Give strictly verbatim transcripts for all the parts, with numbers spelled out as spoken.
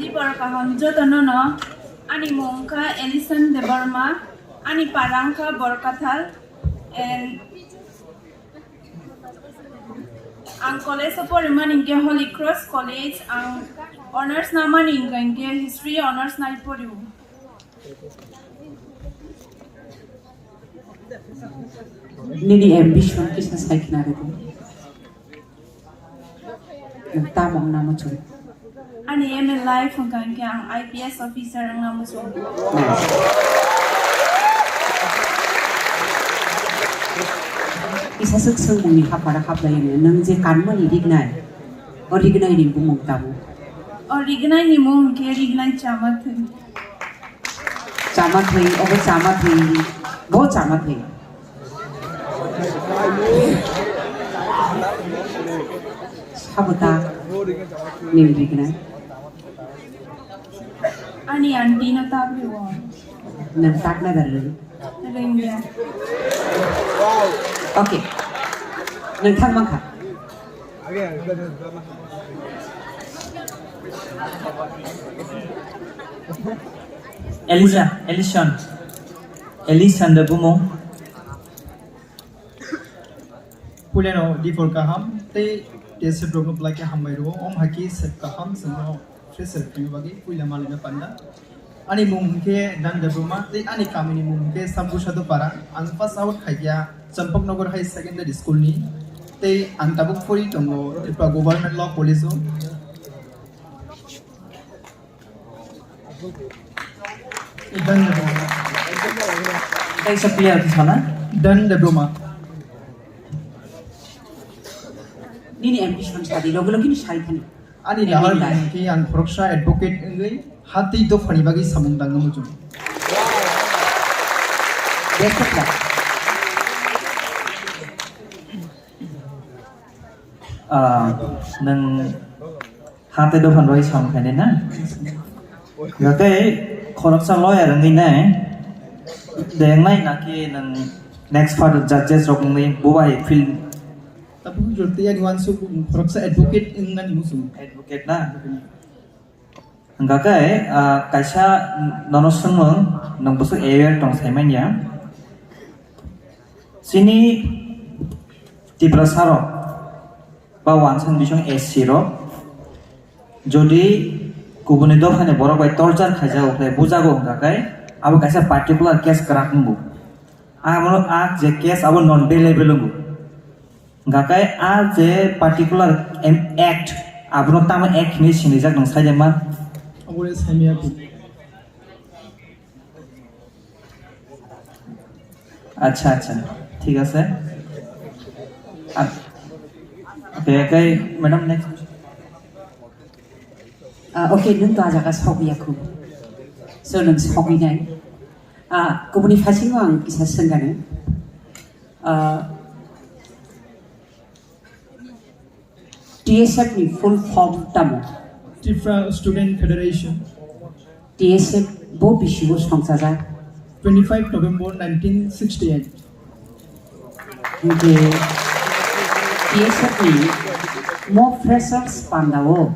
Dibor kaham jotono no, ani mung kha Alison Debbarma, ani parang kha Borkathal, and ang college o porimani hwnkhe Holy Cross College, ang honors namani hwnkhe history honors nai porio. Nini ambition kisa sai khna rwdi. Nwng tamo wngna muchung? Ani aim in life wngkha hwnkhe ang I P S officer wngna muchung. Nice. Kisa swk swngmungni hapara haplai hwnwi nwng je kanmani rignai, o rignai ni bumung tamo? O rignai ni mung hwnkhe rignai chama thwi. Chama thwi, obo chama thwi, bo chama thwi. Sabo ta, nini rignai. Ani aunty no ta brio. Nwng takna dalwi. Rengya. Okay. Nwng thang mankha. Elisa, Elison. Elison de bumung. Puilano dipor kaham tei T S F rokno belai khe hambai rwo. Om haki sep kaham chwngno fresher khaina bagwi puila malina panda. Ani mung hwnkhe Dan Debbarma tei ani kamini mung hwnkhe Sambusadopara. Ang pass out khaikha Champaknagar High Secondary School ni tei ang tabuk pori tongo Tripura Government Law College o. Dan Debbarma. Tei sa player to sana? Dan Debbarma. Nini ambition sadi logi logi ni sai thani. Ani nahar bini khe ang khoroksa advocate wngwi ha tei dophani bagwi samung tangna muchung. Best of luck. Ah, nwng ha tei dophani bagwi samung khainai na? Hwnkhe khoroksa lawyer wngwi nai dengnai naki nwng next further judges rok wngwi bo bai film. Tabuk jor tei ani uansuk khoroksa advocate wngnani muchung. Advocate na? Hwnkha khe, ah, kaisa nono swngmung, nwng bwswk aware tong sai manya. Chini Tiprasa rok ba uansuk bising S C rok jodi kubuni dophani borok bai torture khaijago khe bujago hwnkha khe abo kaisa particular case kwrak wngo. Abo a je case abo non bailable wngo. Hwnkha khe a je particular em-, act, abono tamo act hinwi sinijak nwng saide man? Abole saimaya kho. Acha, acha, thik ase. Ah, okay, okay, madam, next. Ah, okay, nwng to a jaga sogwi ya kho. So, nwng sogwi nai. Ah, kubuni phasingo ang kisa swngani. Ah, T S F ni full form tamo? Tripura Student Federation. T S F bo bisingo songchajak? Twenty-five November nineteen sixty-eight. Hwnkhe T S F ni mo freshers pandao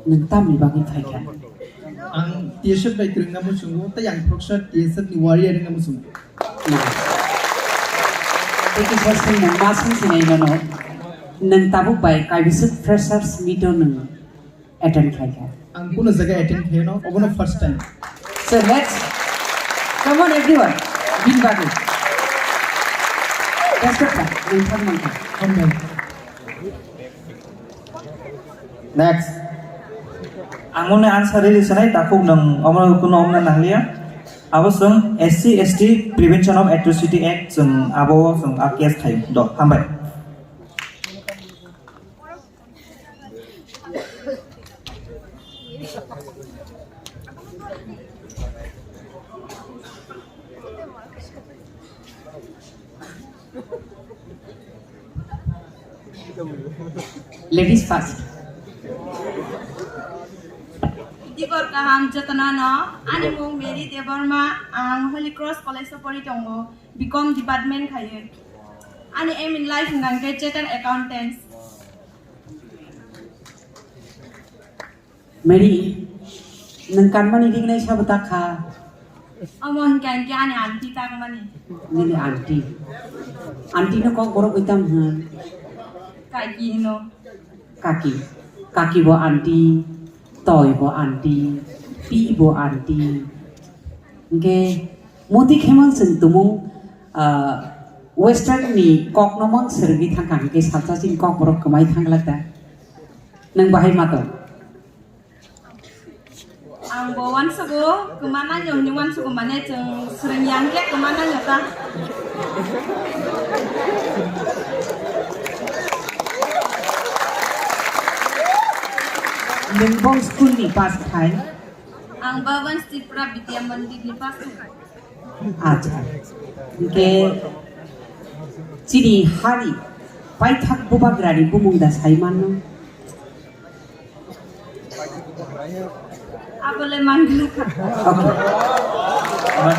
nwng tamni bagwi phaikha? Ang T S F bai kwrwngna muchungo tei ang khoroksa T S F ni warrior wngna muchungo. Tei kisa swngmung ma swng sinai nono, nwng tabuk bai kaibiswk freshers meet o nwng attend khlaikha? Ang kuno jaga attend khaiyano, obono first time. So let's, come on everyone, bini bagwi. Best of luck, nwng thang mankha. Hambai. Next. Ang mone answer rili sanai, takhuk nwng omo kuno omna nangliya. Abo chwng S C S T Prevention of Atrocity Act chwng abo chwng a case khai do. Hambai. Ladies first. Dibor kaham jotono no, ani mung Mary Debbarma, ang Holy Cross College o pori tongo, B Com department khaye. Ani aim in life hwnkha khe chartered accountant. Mary, nwng kanmani ringnai sabo ta kha? Omo hwnkha hwnkhe ani aunty tangmani. Nini aunty. Aunty no kok borok bai tamo hwn? Kaki hino. Kaki. Kaki bo aunty, toi bo aunty, pi bo aunty. Hwnkhe muti khemang chwng tumung, ah, western ni kok no mang swrwngwi thangkha hwnkhe salsa chini kok borok kwmai thanglak da. Nwng bahai ma tong? Ang bo uansugo, kwma nangyo hwnwi uansugo, mane chwng swrwng yang khe kwma nangyo ta. Nwng bong school ni pass khai? Ang Bhavan Tripura Vidya Mandir ni pass khai. Acha. Hwnkhe chini hani paithak bubagrani bumung da sai mano? Abole mangwlwkha. Okay. But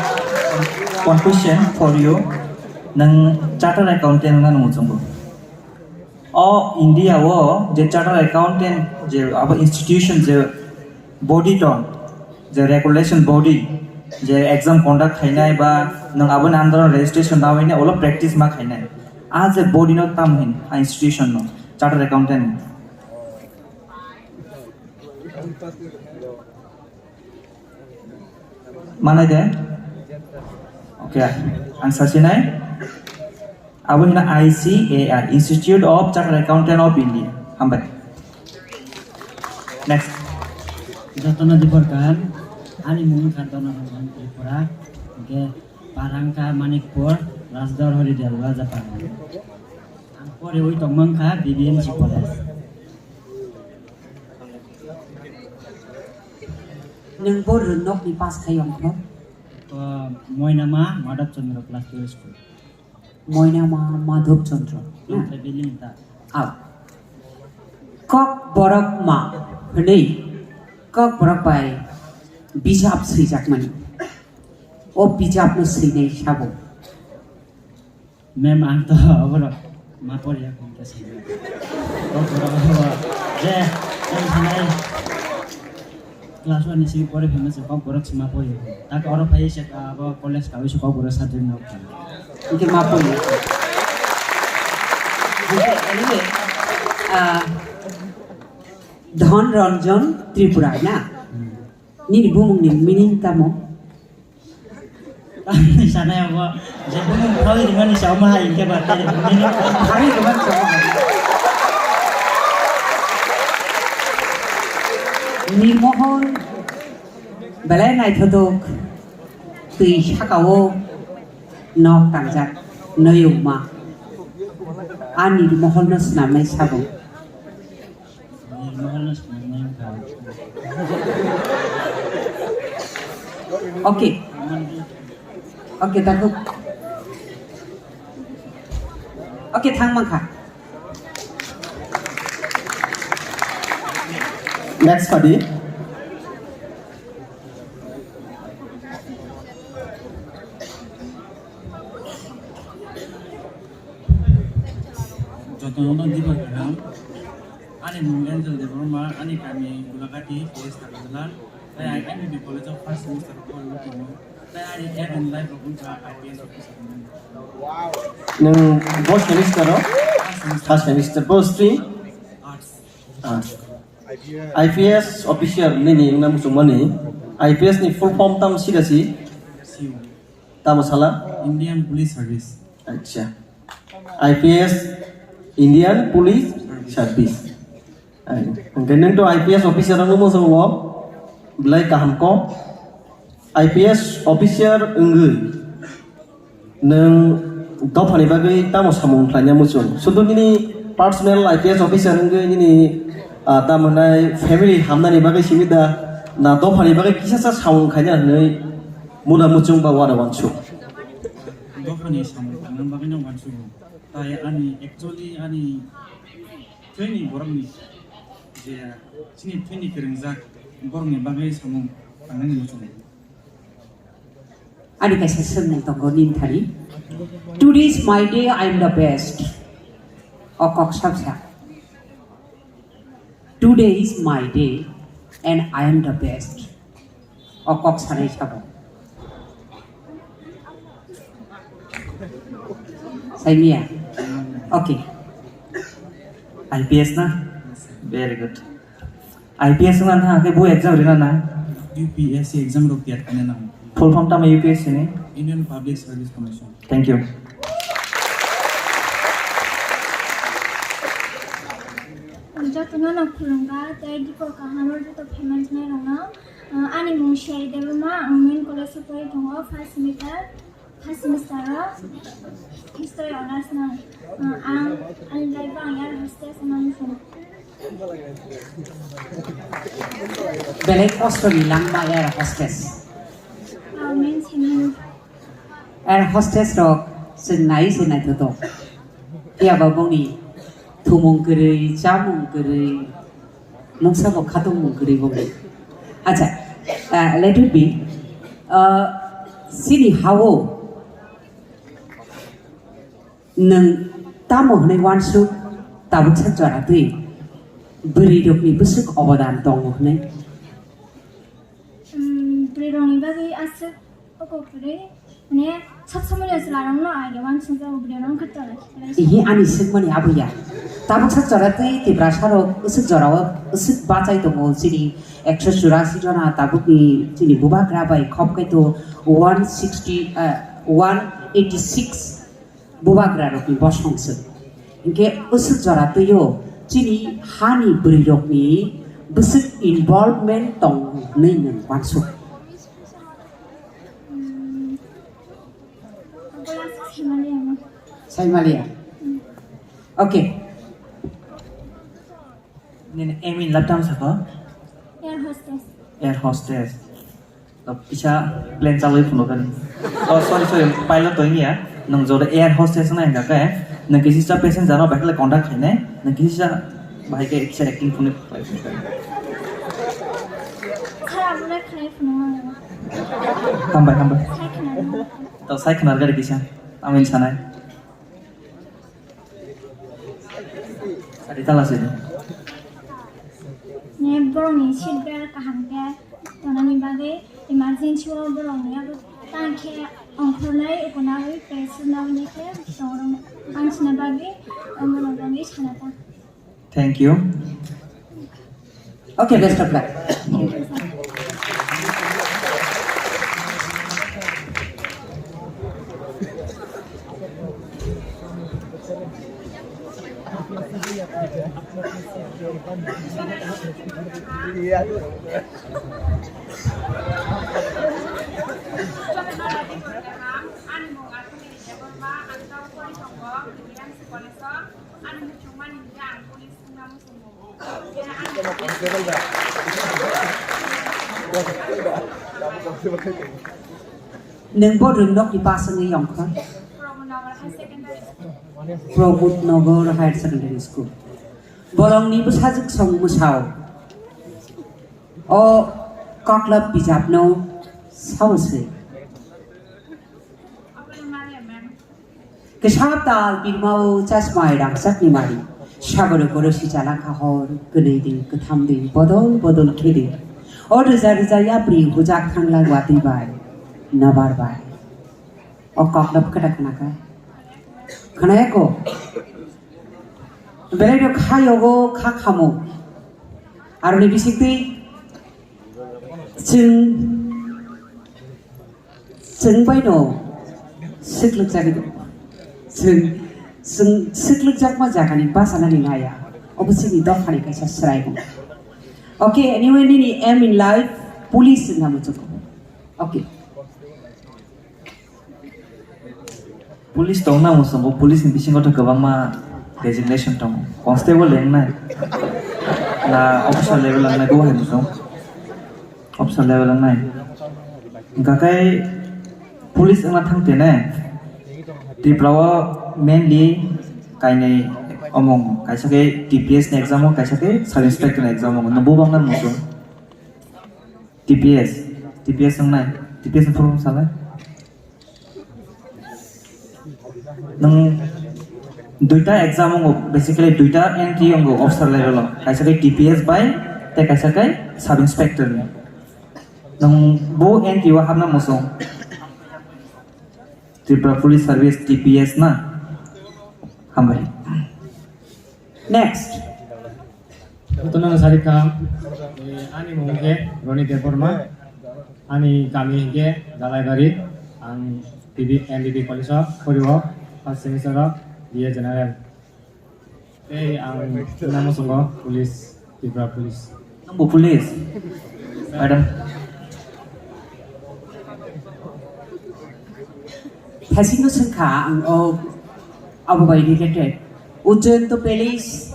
one question for you. Nwng chartered accountant wngna nung chungo. O India o je chartered accountant je abo institution je body tong, je regulation body, je exam conduct khainai ba nwng aboni under o registration nawi ne ulo practice ma khainai. A je body no tam hin a institution no chartered accountant. Manai de? Okay, ang sasinai. Abo hino I C A I, Institute of Chartered Accountant of India. Hambai. Next. Jotona Dibor Kahan, ani mung kha Dona Ranjan Tripura, hingke parang kha Manikpur, Rajdor Horidel, Rajaparang. Ang poriwi tongmang kha B B M C College. Nwng bo rwnokni pass khai ongkho? O, Moinama Madhav Chandra Class Twelve School. Moinama Madhav Chandra. Nongthai building ta. Aw. Kok borok ma hwnwi kok borok bai bijap swijakmani. O bijapno swinai sabo. Ma'am, ang to oborok ma poriya kong ta sini. Kok borok abo je, ang sanai class one ni simi pori phano se kok borok se ma poriya. Tak oro phai se ka abo college ka se kok borok subject no kha. Hingke ma poriya. Hingke anyway, ah, Dhon Ranjan Tripura na? Hmm. Nini bumung ni meaning tamo? Tamni sanai abo, je bumung thawi rimani sa omo hai hingke ba, tei meaning tamo? Thawi rimani sa omo hai. Nirmohon belai naithotok, twi sakao nok tangjak, noyungma. A Nirmohon no swnamnai sabo. Okay. Okay, takuk. Okay, thang mangkha. Next padi. Jotono no diba kaham. Ani mung Angel Debbarma, ani kami Gulagati, P S Takadala. Tai ang M B B College of first semester o pori tongo. Tai ani aim in life rok wngkha I P S officer. Nwng bo semester o? First semester. First semester. Bo stream? Arts. Arts. I P S officer nini wngna muchungmani. I P S ni full form tam sida si? Siu. Tamo sala? Indian Police Service. Acha. I P S, Indian Police Service. Ai, hwnkhe nwng to I P S officer wngwi muchungo, belai kaham kok. I P S officer wngwi nwng dophani bagwi tamo samung khlaina muchung? Sudu nini personal I P S officer wngwi nini, ah, tamo hwnai family hamnani bagwi simi da, na dophani bagwi kisasa samung khaina hwnwi mula muchung ba wada wansuk? Dophani samung tangna bagwino uansukgo. Tai ani, actually, ani thwini borokni je chini thwini kwrwngjak borokni bagwi samung tangnani muchungo. Ani kaisa swngmung tongo nini thani. "Today is my day, I am the best." O kok sabsa. "Today is my day and I am the best." O kok sanai sabo. Saimiya. Okay. I P S na? Very good. I P S wngna nang khe bo exam rina nang? U P S C exam rok tiyar khaina nang. Full form tamo U P S C ni? Union Public Service Commission. Thank you. Jotono no khulumkha tei Dipo kaham o joto phaimani rokno. Ani mung Sherry Debbarma, ang Women College o pori tongo, first semester. First semester o history honours nang, uh, ang, ani life o ang air hostess wngmani song. Belai kosto ni langma air hostess. Ah, main simi. Air hostess rok chwng nai se naithotok. Phiya ba bongni thumung kwrwi, chamung kwrwi, mungsa bo khatungmung kwrwi bo. Acha, uh, let it be. Uh, chini hao nwng tamo hwnwi uansuk tabuksa jora twi bwrwi rokni bwswk obodan tongo hwnwi? Um, bwrwi rokni bagwi aswk Oko kwrwi, mane, sab somoi no chwla rok no age uansukjago, bwrwi rok wngkha tola khiklai. Ihi ani swngmani abo ya. Tabuksa jora twi Tiprasa rok usuk jora o usuk bachai tongo chini ekso churasi jona tabukni chini bubagra bai khop kaitor one sixty, eh, one eighty six. Bubagra rokni bosong se. Hinkhe usuk jora twi o chini hani bwrwi rokni bwswk involvement tong hwnwi nwng uansuk? Saimaliya. Okay. Nini aim in life tamo sako? Air hostess. Air hostess. To kisa plane chalwi phunukani. Oh, sorry, sorry, pilot to ya. Nung jora air hostess na hinga khe, nung kisa passenger no bahai khe contact khainai, nung kisa bahai khe kisa acting phunuk. Khara bole khlai phunukmani. Hambai, hambai. Sai khna. To sai khna gari kisa. Amin sanai. Sari tala sini. Ne borokni seat belt kaham khe tonani bagwi emergency o borokni abo tang khe ongkhornai ukonawi tei swnamni khe tongrok bangsina bagwi borok bagwi sana ta. Thank you. Okay, best of luck. Nwng bo rwngnokni bus wngwi yongkha? Pramod Nagar Higher Secondary School. Bolongni bwsajwk song mwsao. O koklop bijapno sao se. Kisa tal birmao chasmai rangchakni mari. Sagoro goro sichalangkha hor, kwnwi di, kwtham di, bodol bodol khe di. O rwja rwja yapri hujak thangla watwi bai, nobar bai. O koklop kwta khnakha. Khnaya ko? Belai no kha yogo kha khamo. Aroni bisingtwi chwng Chwng bai no swklwk jagwi tongo. Chwng, chwng swklwk jakma jagani bachanani naya. Obo chini dophani kaisa chwraimung. Okay, anyway, nini aim in life, police wngna muchungo. Okay. Police tongna muchungo, police ni bisingo to kwbangma designation tongo. Constable le wngnai. Na officer level wngnai, bo hai muchung. Option level wngnai. Hingkha khe police wngna thang tene, Tripura o mainly kainwi omong, kaisa khe T P S ni exam o, kaisa khe sub inspector ni exam o. Nwng bo bangna muchung? T P S, T P S wngnai, T P S ni full form salai. Nwng duita exam wngo, basically duita entry wngo officer level o, kaisa khe T P S bai tei kaisa khe sub inspector ni. Nwng bo entry o hapna muchung Tripura Police Service T P S na? Hambai. Next. Jotono sarikha, eh, ani mung khe Roni Debbarma, ani kami hinkhe Dalaibari, ang T B M B B College o pori o, first semester o B A General. Tei ang namo songo police, Tripura police. Nungbo police? Madam. Thasingno swngkha ang o abo bai related. Ujjayanta Palace,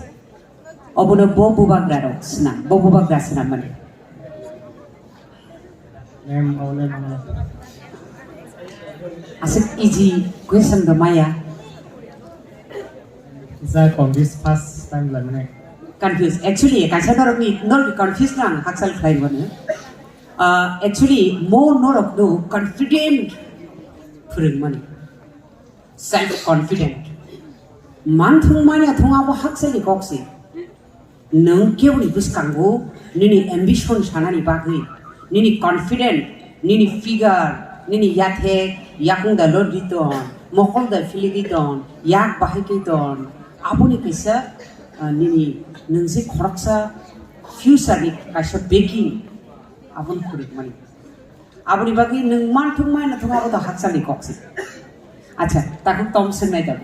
obono bo bubagra rok swnam, bo bubagra swnam mani. Ma'am, o le ma'am. Aswk easy question do maya. Isa confuse first time la mane. Confuse. Actually, kaisa norokni, norokni confuse no ang hakchal khlai mano. Ah, actually, mo norok no confident phwrwng mani. Self confident. Manthung manya thung abo hakchal ni kok se. Nwng keboni bwskango nini ambition sanani bagwi, nini confident, nini figure, nini yathek, yakung da lordi ton, mokol da philigi ton, yak bahai khe ton, aboni kaisa, ah, nini nwng se khoroksa future ni kaisa backing aboni khurikmani. Aboni bagwi nwng manthung mai nathung abo to hakchal ni kok se. Acha, takhuk tom swngnai da.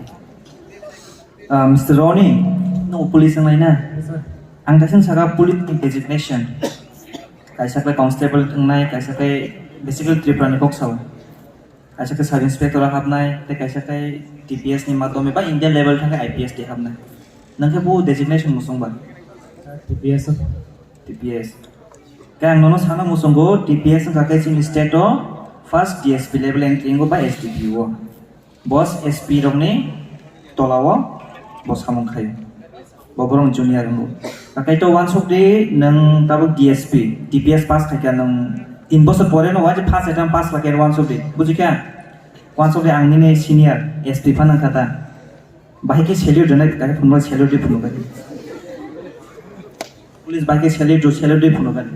Ah, Mister Roni, no police wngnai na? Yes, sir. Ang kaisa saka police ni designation. Kaisa khe constable wngnai, kaisa khe basically Tripura ni kok sao. Kaisa khe sub inspector o hapnai, tei kaisa khe T P S ni madhyome ba India level thangkhe I P S tei hapnai. Nwng khe bo designation muchung ba? T P S. T P S. Khe ang nono sana muchungo, T P S wngkha khe chini state o first D S P level entry wngo ba S D P O. Boss S P rokni tolao bo samung khaio. Bo borok junior wngo. Kakaito uansukdi nwng tabuk D S P, D P S pass khaikha nwng tin bosor pore no waje first attempt pass khaikha uansukdi. Bujikha? Uansukdi ang nini senior S P phano wngkha ta. Bahai khe salute rwnai, khe phunuknai, salute di phunuknai. Police bahai khe salute rw, salute di phunuknai.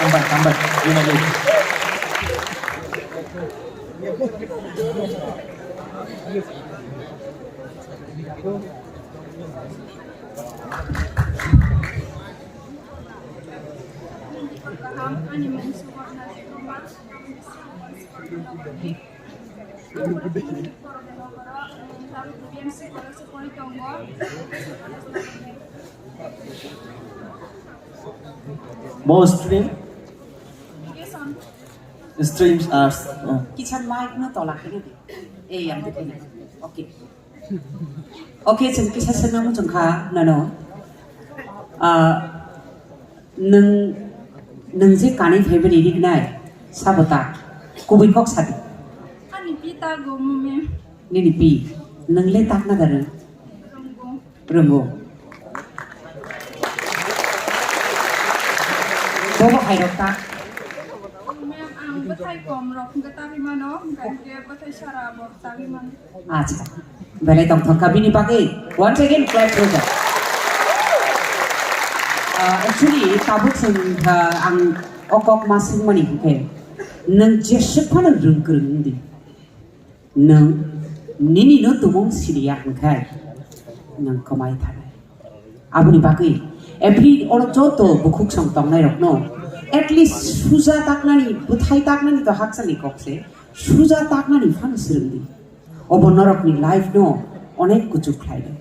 Hambai, hambai. Kaham, ani mung Suborna Debbarma, ang Borok Moni Borok Debbarma, ang Taruk B M C College o pori tongo. Bo stream? Education. Streams arts. Oh. Kisa mic no tola khe di. Eh, yang di kena. Okay. Okay, chwng kisa swngna muchung kha nono. Ah, nwng, nwng je kanwi phaibani riknai, sabo tak. Kubui kok sadi. Ani pi tago, mummy. Nini pi. Nwng le takna da rwng? Rwngo. Rwngo. Bobo hai rok tak. Ma'am, ang bwthai kom rok hwnkhe tagwi mano, hwnkhe bwthai sara bo tagwi mano. Acha, belai tongthok kha bini bagwi. Once again, clap for them. Ah, actually, tabuk chwng, ah, ang o kok ma swngmani hinkhe, nwng jeswk phano rwng kwrwng wng di. Nwng nini no tumung siliya hinkhe, nwng kwmai thanai. Aboni bagwi, every oro joto bukhuk song tongnai rokno, at least suja taknani, bwthai taknani to hakchal ni kok se, suja taknani phano swrwng di. Obo norokni life no onek kuchuk khlai di.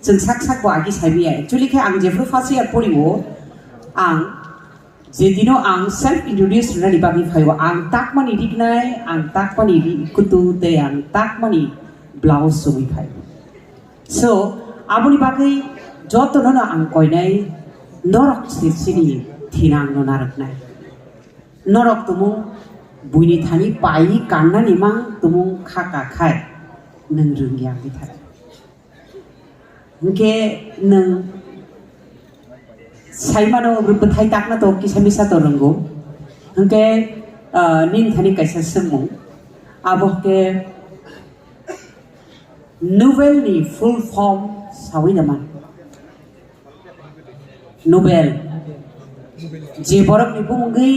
Chwng sak sak bo agi sai maya. Actually khe ang jephru first year pori o, ang je dino ang self introduce rwnani bagwi phai o, ang takmani riknai, ang takmani ri-, kutu tei ang takmani blouse sogwi phai o. So, aboni bagwi jotono no ang koinai norok se chini thinang no narwknai. Norok tumung buini thani pai kannani mang tumung kha ka khai nwng rwngya wngwi thai. Hwnkhe nwng saimano bwthai takna to kisa misa to rwngo. Hwnkhe, ah, nini thani kaisa swngmung. Abo khe Nobel ni full form sawi naman. Nobel. Je borok ni bumungwi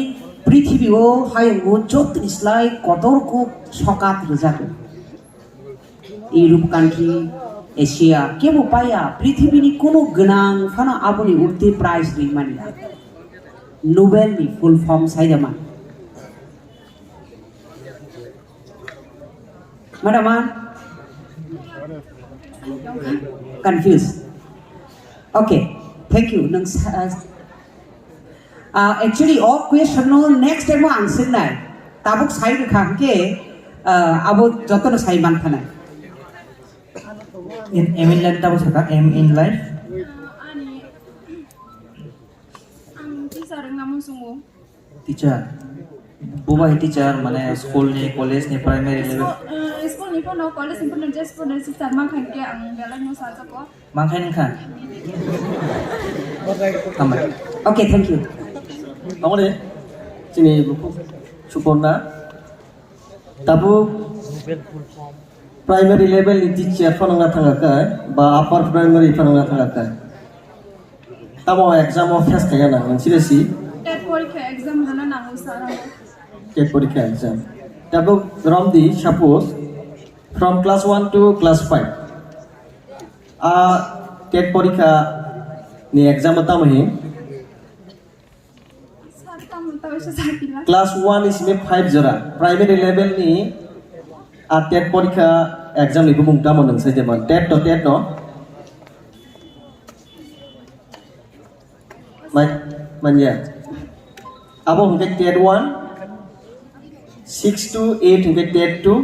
prithibi o hayungo jotoni slai kotor kuk sokat rwjago. Europe country, Asia, kebo paya, prithibi ni kunu gwnang phano aboni urti prize rwi manya. Nobel ni full form saidama. Madam, ah? Confused. Okay, thank you. Nang sa-, ah, actually, o question no next time ang sinai. Tabuk sai rwkha hwnkhe, ah, abo jotono sai man thanai. In, aim in life tabuk saka, aim in life. Ani, ang teacher wngna muchungo. Teacher. Bubai teacher, mane school ni, college ni, primary level. School, eh, school ni phano, college ni phano, just phano teacher ma khankhe ang belai no sajago. Mangkhaini kha. Hambai. Okay, thank you. Tamo de, chini buku Suporna. Tabuk primary level ni teacher phano wngna thangkha kai, ba upper primary phano wngna thangkha kai. Tamo exam o face khaina nang, nang sida si? TET porikha exam hana nango sir amo. TET porikha exam. Tabuk romdi, suppose, from class one to class five. A TET porikha ni exam o tamo hin? Sir, tamo tamo se sakila. Class one ni simi five jora, primary level ni a TET porikha exam ni bumung tamo nang sai de man? TET to TET no? Mai, manya. Abo hwnkhe TET one, six to eight hwnkhe TET two,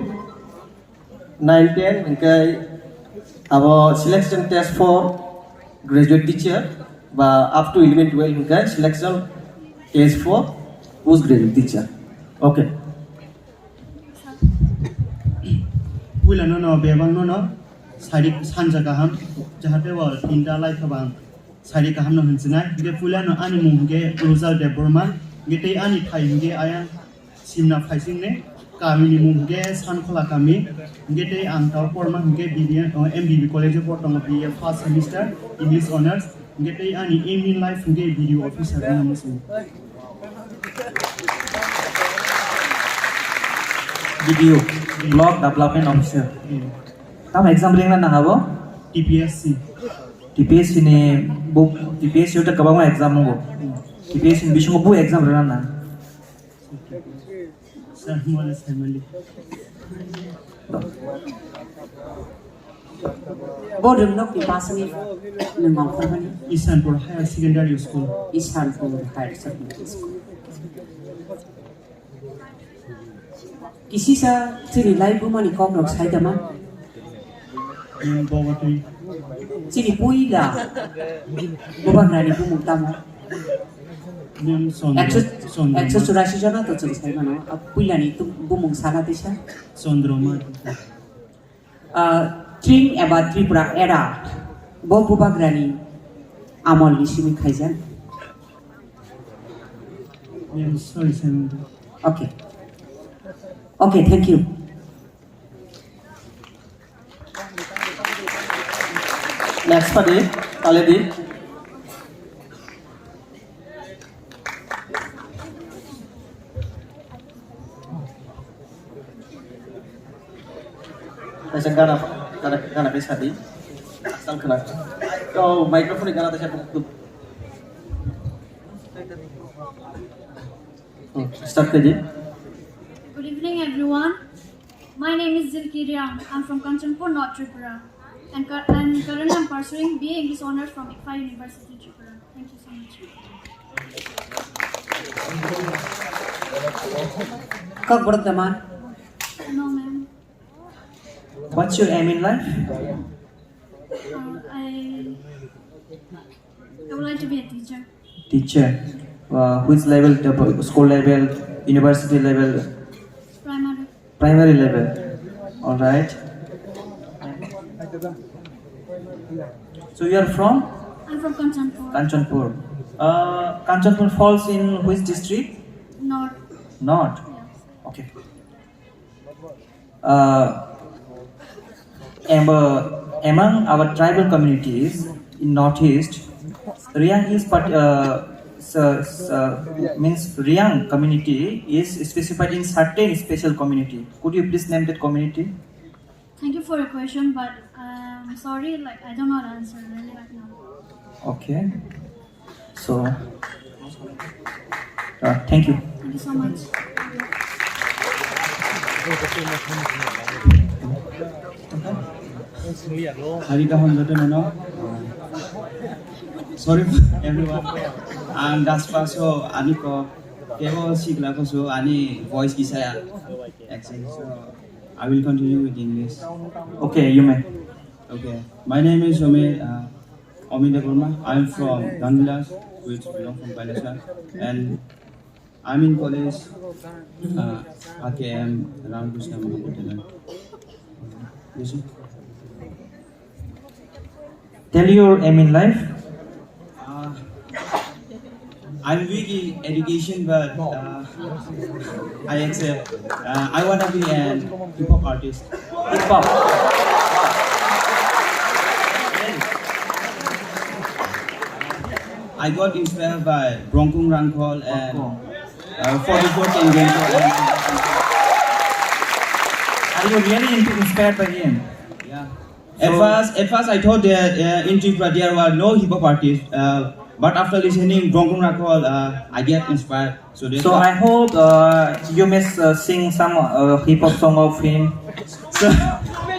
nine ten hwnkhe abo selection test for graduate teacher, ba up to eleven twelve hwnkhe selection test for post graduate teacher. Okay. Puila nono bebak nono sari sanja kaham, jahate o tinta lai khabang sari kaham no hinsinai. Hingke puila no ani mung hingke Rojal Debbarma, hingke tei ani thai hingke ayang Simna Phaisingni, kami ni mung hingke Sankhola kami, hingke tei ang tao porma hingke B B M, o, M B B College o por tongo, B A first semester, English honours, hingke tei ani aim in life hingke B D O officer wngna muchung. B D O, Block Development Officer. Hmm. Tamo exam ringna nang abo? T P S C. T P S C ni bo, T P S C o ta kwbangma exam wngo. Hmm. T P S C ni bisingo bo exam rwna nang. Sir, mole family. Bo rwngnokni bwswngni nwng mangkhormani? Ishanpur Higher Secondary School. Ishanpur Higher Secondary School. Kisisa chini lai bumani kokrok saitama? Nwng bogotwi. Chini puila bubagrani bumung tamo? Nwng Chandra, Ekso, Chandra ekso churasi jona to chwng sai mano. A puilani tu bumung sana tisa? Chandra ma. Ah, Tring eba Tripura era bo bubagrani amolni simi khaijak. Nwng sorry, sir. Okay. Okay, thank you. Next padi, Kaledi. Kaisa gana, gana, gana khe sadi. Asal khna. Oh, microphone ni gana kaisa buk, buk. Hmm, start khe di. Good evening, everyone. My name is Zilki Riang. I'm from Kanchanpur, North Tripura. And, cur- and currently I'm pursuing B A English Honours from ICFAI University, Tripura. Thank you so much. Kok borok teman? No, ma'am. What's your aim in life? Uh, I, I would like to be a teacher. Teacher. Uh, which level? The school level, university level? Primary. Primary level. All right. So you are from? I'm from Kanchanpur. Kanchanpur. Uh, Kanchanpur falls in which district? North. North. Yeah. Okay. Uh, am- uh, among our tribal communities in Northeast, Riang is part, uh, s- s- uh, means Riang community is specified in certain special community. Could you please name that community? Thank you for your question, but um, sorry, like I don't know the answer really right now. Okay. So, uh, thank you. Thank you so much. Hari kaham joto nono. Sorry everyone. Ang Daspa, so ani ko kebo sikla ko, so ani voice kisa ya. Actually, so I will continue with English. Okay, you may. Okay, my name is Ome uh, Omida Burma. I am from Dandilas, which belong from Bailasa, and I'm in college, uh, A K M Ramakrishna Mahavidyalaya. Yes, sir. Tell your aim in life. Uh, I'm weak in education, but uh, I accept. Uh, I wanna be an hip hop artist. Hip hop. I got inspired by Brongkung Rangkhol and uh, forty-four Tengen. Are you really into- inspired by him? Yeah. At first, at first I thought that uh, in Tripura there were no hip hop artists, uh, but after listening Brongkung Rangkhol, uh, I get inspired. So that's So why. I hope uh, you may uh, sing some uh, hip hop song of him. Sir,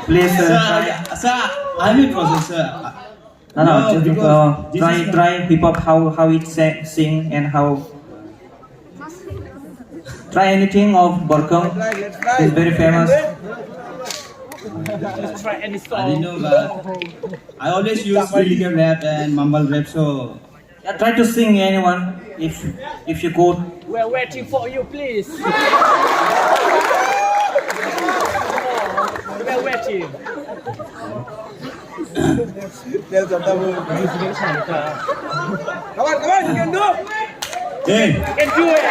Please uh, sir, try. I, sir, I'm in process, sir. No, no, No, just because uh, this try is try hip hop how how it sa- sing and how try anything of Borkong. He's very famous. Try any I didn't song. Know, but I always use lyrical rap and mumble rap, so Yeah, try to sing anyone if if you could. We're waiting for you, please. We're waiting. Come on, come on, you can do. Hey. You can do it.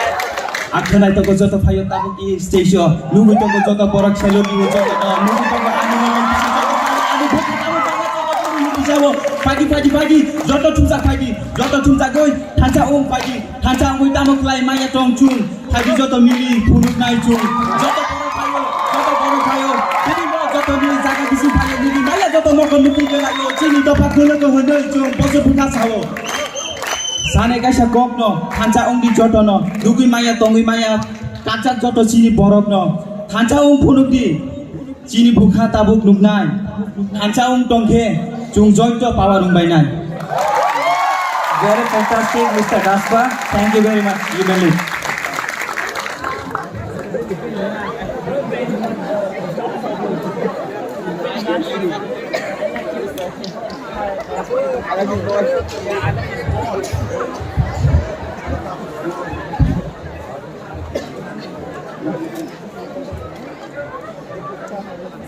Akhwnaitokgo joto phaio tabuk i stage o. Nugwi tongo joto borok selo nugwi joto no. Nugwi tongo ani ni bising joto ani bwkha tabuk tongo joto nugwi bisao. Phaidi, phaidi, phaidi. Joto thumsa phaidi. Joto thumsa goi. Thansa ong phaidi. Thansa ongwi tamo khlai maya tong chung. Phaidi joto mili phunuk nai chung. Joto borok phaio. Joto borok phaio. Bini borok joto mili jaga bising phaio. Nugwi maya joto mokol nugwi belaio. Chini dopha khuluk hwnwi chung. Boso bwkha sao. Sanai kaisa kokno, thansa wngdi jotono, nugwi maya tongwi maya, kachak joto chini borokno, thansa wng phunukdi, chini bwkha tabuk nuknai, thansa wng tongkhe, chwng joito power wngbainai. Very fantastic, Mister Daspa. Thank you very much. You may leave.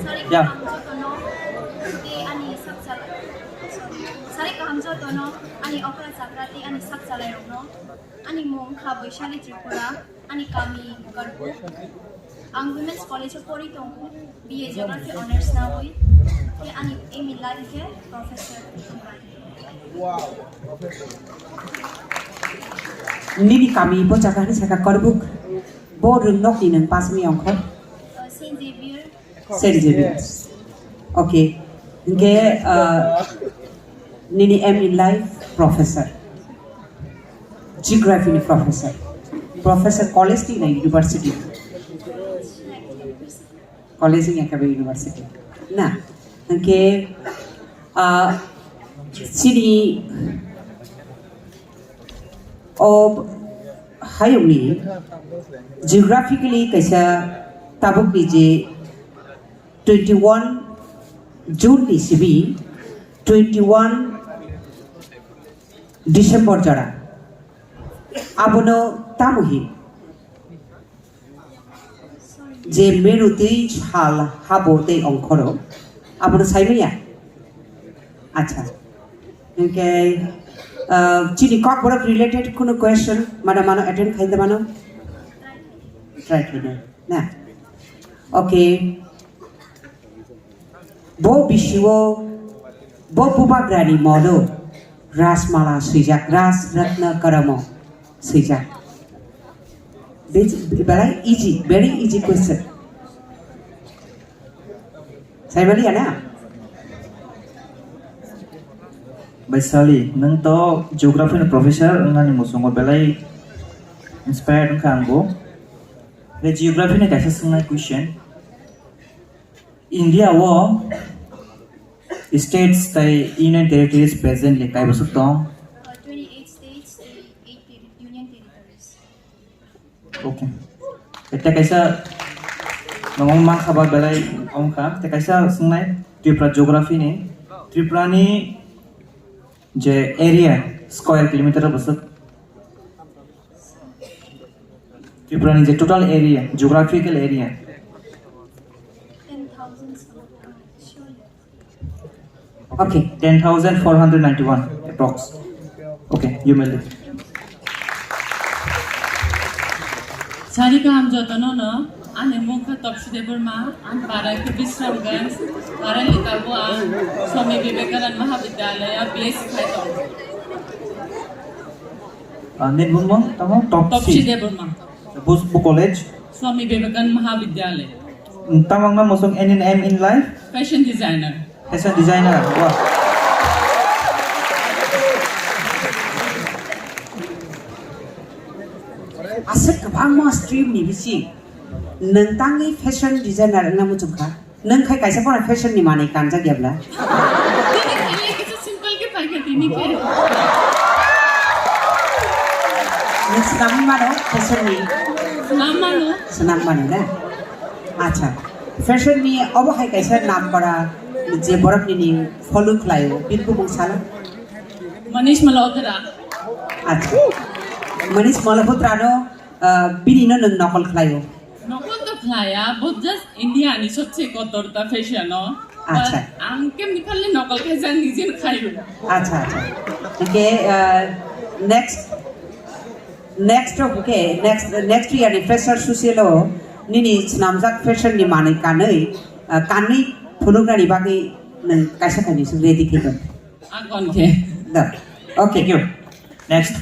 Sari Yeah. Kaham jotono, tei ani sakchal-, sorry. Sari kaham jotono, ani okra chakra tei ani sakchalairokno. Ani mung kha Boishali Tripura. Ani kami Karbuk. Ang Women's College o pori tongo, B A Geography Honours nawi. Khe ani aim in life khe Professor wngmani. Nini kami bo jaga ni saka Karbuk. Bo rwngnok ni nwng pasmi ongkho. Uh, Saint Xavier. Saint Xavier. Okay. Hingke, uh, nini aim in life, professor. Geography ni professor. Professor college ni na university? College ni akabe university. Na, hingke, uh, sini O hayungni geographically kaisa tabukni je twenty one June ni simi twenty one December jora. Abono tamo hin? Je meru tei sal habo tei ongkhoro, abono saimanya? Acha. Hingke, ah, chini kokborok related kunu question, mano mano attend khaide mano? Try khaide, na? Okay. Bo bisio bo bubagrani mono Rajmala swijak, Raj Ratna Karamo swijak. Be-, belai easy, very easy question. Saimali ana? Baisali, nwng to geography ni professor, wngnani muchungo belai inspired wngkha ang bo. Tei geography ni kaisa swngnai question. India o states tei union territories presently kaibwswk tong? Uh, twenty-eight states and eight terri-, union territories. Okay. Tei kaisa nongmung mankha ba belai wngkha. Tei kaisa swngnai Tripura geography ni. Tripura ni je area, square kilometer bwswk? Tripura ni je total area, geographical area. Ten thousand square, sure. Okay, ten thousand four hundred ninety-one approx. Okay, you may leave. Sari kaham jotono no, ani mung kha Topsi Debbarma, ang para khe Bisramganj, para lita bo ang Swami Vivekanand Mahavidyalaya B S C khai tongo. Ah, nini bumung tamo? Topsi. Topsi Debbarma. Bus bu college? Swami Vivekanand Mahavidyalaya. Tamang na mosong any aim in life? Fashion designer. Fashion designer. Wah. Aswk kwbangma stream ni bisi nwng tangwi fashion designer wngna muchung kha. Nwng khai kaisa phano fashion ni manwi kanjak ya bla? Tini khaile kisa simple khe paikha tini khe. Nwng swnamwi mano fashion ni? Swnam mano. Swnam mano na? Acha. Fashion ni obo hai kaisa namkora je borok nini follow khlaio, bini bumung sala? Manish Malhotra. Acha. Manish Malhotra no, ah, bini no nwng nokol khlaio? Nokol to khlaiya, but just India ni sobse kotor ta fashion no. Acha. But ang kemni phalle nokol khaijak, nijin khaio. Acha, acha. Okay, ah, next, next, okay, next, next year ni fresher social o nini swnamjak fashion ni manwi kanwi, ah, kanwi phunuknani bagwi nwng kaisa kainwi swk ready khe tong. Ang kon khe. Da. Okay. Thank you. Next.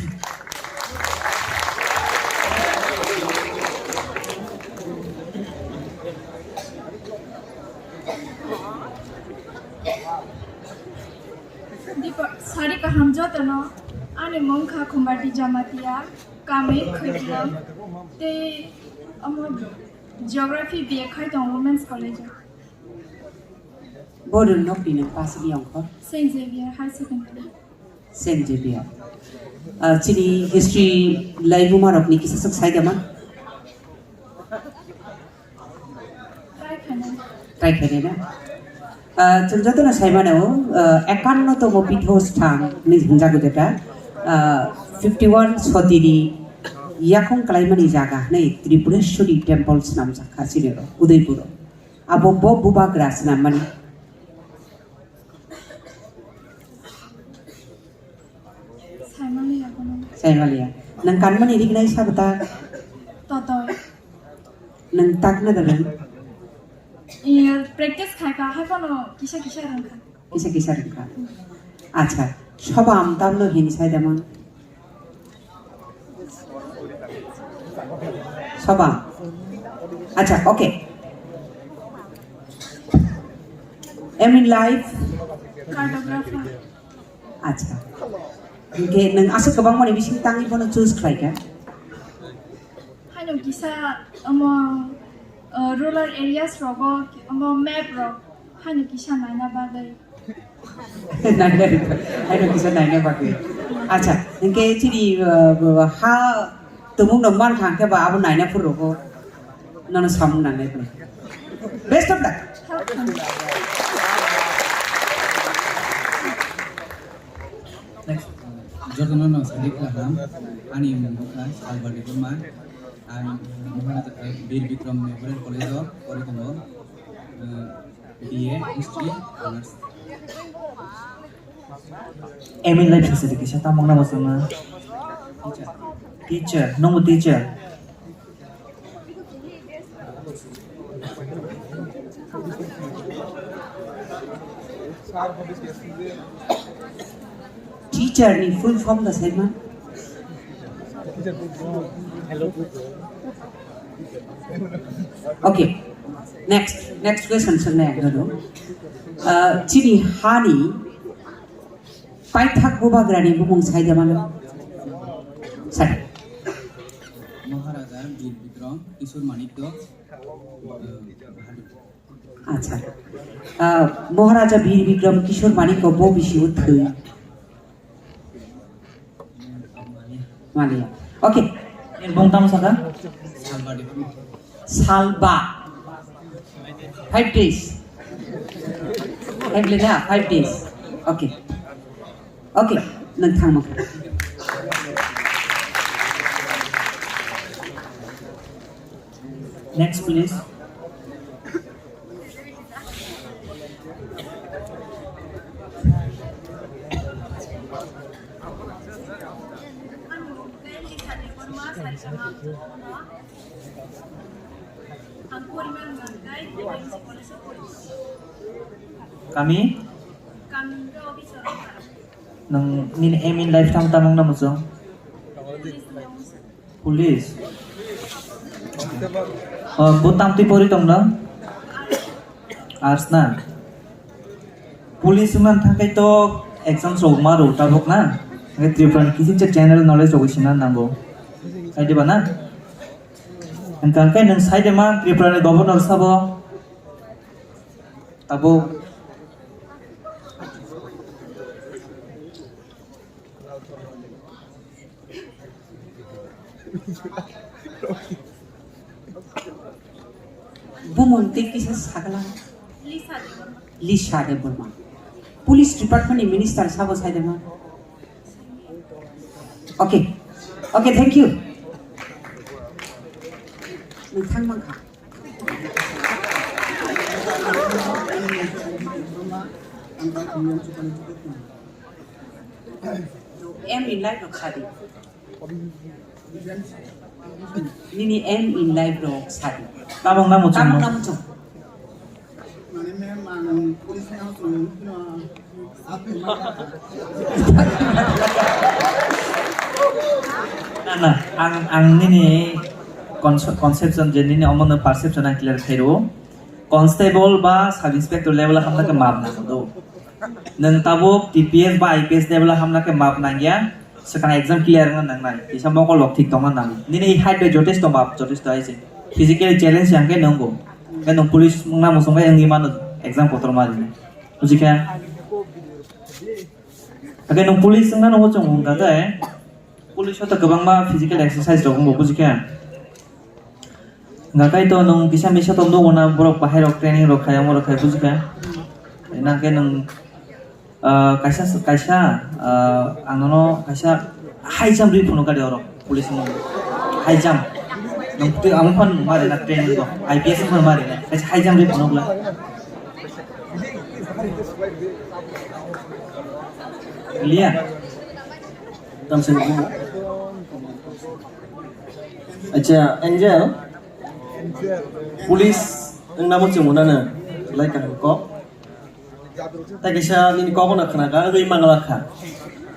Dipa, sari kaham jotono, ani mung kha Khumbardi Jamatia, kami Khwibwlwng, tei omo geography B A khai tongo Women's College o. Bodo nokni nwng pass ni ongkho? Saint Xavier High Secondary. Saint Xavier. Ah, chini history laibuma rokni kisa swk sai dama? Try khainai. Try khainai na? Ah, chwng jotono sai mano, ah, ekanno tomo pitho stang ni hwnjago jeta, ah, fifty one sotini yakhung kalaimani jaga hwnwi Tripureshwari temple swnamjak kha chini oro, Udaipur o. Abo bo bubagra swnammani. Saimaliya kono. Saimaliya. Nwng kanmani rignai sabwta? Totoi. Nwng takna da nwng? Iya, practice khaikha, hai phano kisa kisa rwngkha. Kisa kisa rwngkha. Acha, sobam tamno hini sai dama? Sobam. Acha, okay. Aim in life? Cartographer. Acha. Hingke nwng aswk kwbangmani bising tangwi bono choose khlaikha? Haino kisa omo, uh, rural areas rogo omo map rok haino kisa naina bagwi. Naina, haino kisa naina bagwi. Acha, hingke chini, uh, ha Tumung no man kha khe ba abo naina phuru rokho nono samung nangnai phuru. Best of luck. Next. Jotono no sadi kaham, ani mung kha Salbari Burma, ang Bir Bikram Memorial College o pori tongo. B A History Honours. Aim in life sese kisa tamung na masama. Teacher, nunggu teacher. Teacher ni full form da sai ma? Okay. Next, next question swngnai ang nono. Ah, chini hani paithak bubagrani bumung sai da mano? Sai. Maharaja Bir Bikram Kishore Manikya. Acha. Ah, Maharaja Bir Bikram Kishore Manikya bo bisi o thwi. Mania. Okay. Bung tamo saka? Salba. Five days. Five days. Okay. Okay. Nang thang mo. Next, please. Kami? Nang nini aim in life tamo tamo wngna muchung? Police. Oh, bo tamtwi pori tongno? Arts na? Police wngna thangkhe to exam rok ma rw tabuk na? Hwnkhe Tripura ni kiching cha general knowledge rok sina nango. Sai diba na? Hwnkhe hwnkhe nwng sai de ma Tripura ni governor sabo? Tabuk. Bumung tei kisa sagala. Lisa Debbarma. Police department ni minister sabo sai de ma? Okay. Okay, thank you. Nwng thang mankha. Aim in life rok sadi. Nini aim in life rok sadi. Tabang na muchung. Tabang na muchung. Na, na, ang, ang nini conce-, conception je nini omo no perception ang clear khairo. Constable ba sub inspector level hamna khe map nang do. Nwng tabuk T P S ba I P S level hamna khe map nang ya. Swkang exam clear wngna nangnai, kisa mokol rok thik tongna nango. Nini height bai jotesto map, jotesto hai se. Physically challenge yang khe nwngo. Khe nwng police wngna muchung khe wngwi mano exam kotor ma rinai. Buji kha? Hakhe nwng police wngna nw muchung wng kha khe, police o to kwbangma physical exercise rok wngo, buji kha? Hwnkha khe to nwng kisa misa to nugo na borok bahai rok training rok khai omo rok khai buji kha. Nang khe nwng, ah, kaisa, kaisa, ah, ang nono kaisa high jump ri phunuk gari oro police ni high jump. Nwng twi amo phan mari na training rok I P S phan mari na kaisa high jump ri phunuk la. Liya. Tamseng. Acha, Angel. Police wngna muchung mwnano lai kaham kok. Tai kaisa nini kok no khna kha, wngwi mangla kha.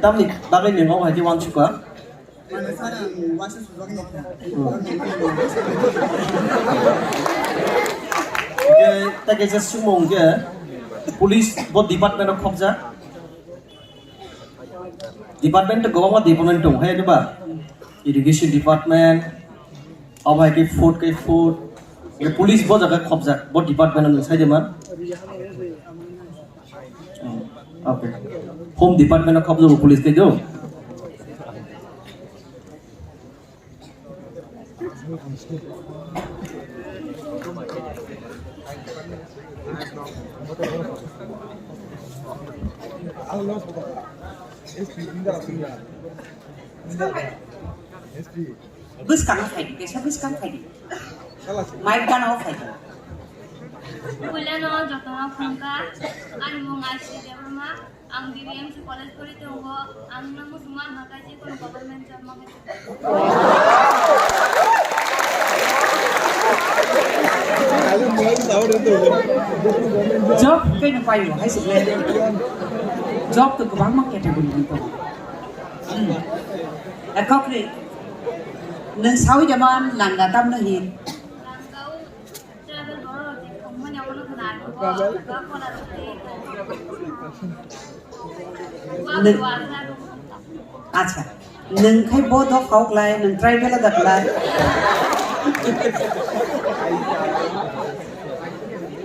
Tamni bagwi nwng omo hai khe uansukha. Hmm. Hwnkhe tai kaisa swngmung hwnkhe police bo department o khopjak. Department to kwbangma department tongo, hai ba? Education department, obo hai khe food khe food, police bo jaga khopjak, bo department no sai de man. Hmm, okay. Home department o khopjak police khe do. Bwskang khaidi, kaisa bwskang khaidi. Mic gana o khaidi. Puila no jotono khulumkha, ani mung Ashi Debbarma. Ang D B M C college pori tongo, ang no muchungma hwnkha je kono government job ma khe. Job khe no paio, hai se le. Job to kwbangma category ni tongo. Hmm. Ekokre, nwng sawi jaman langga tamno hin. Nwng, acha, nwng khai bo dok hok lai, nwng tribal da lai.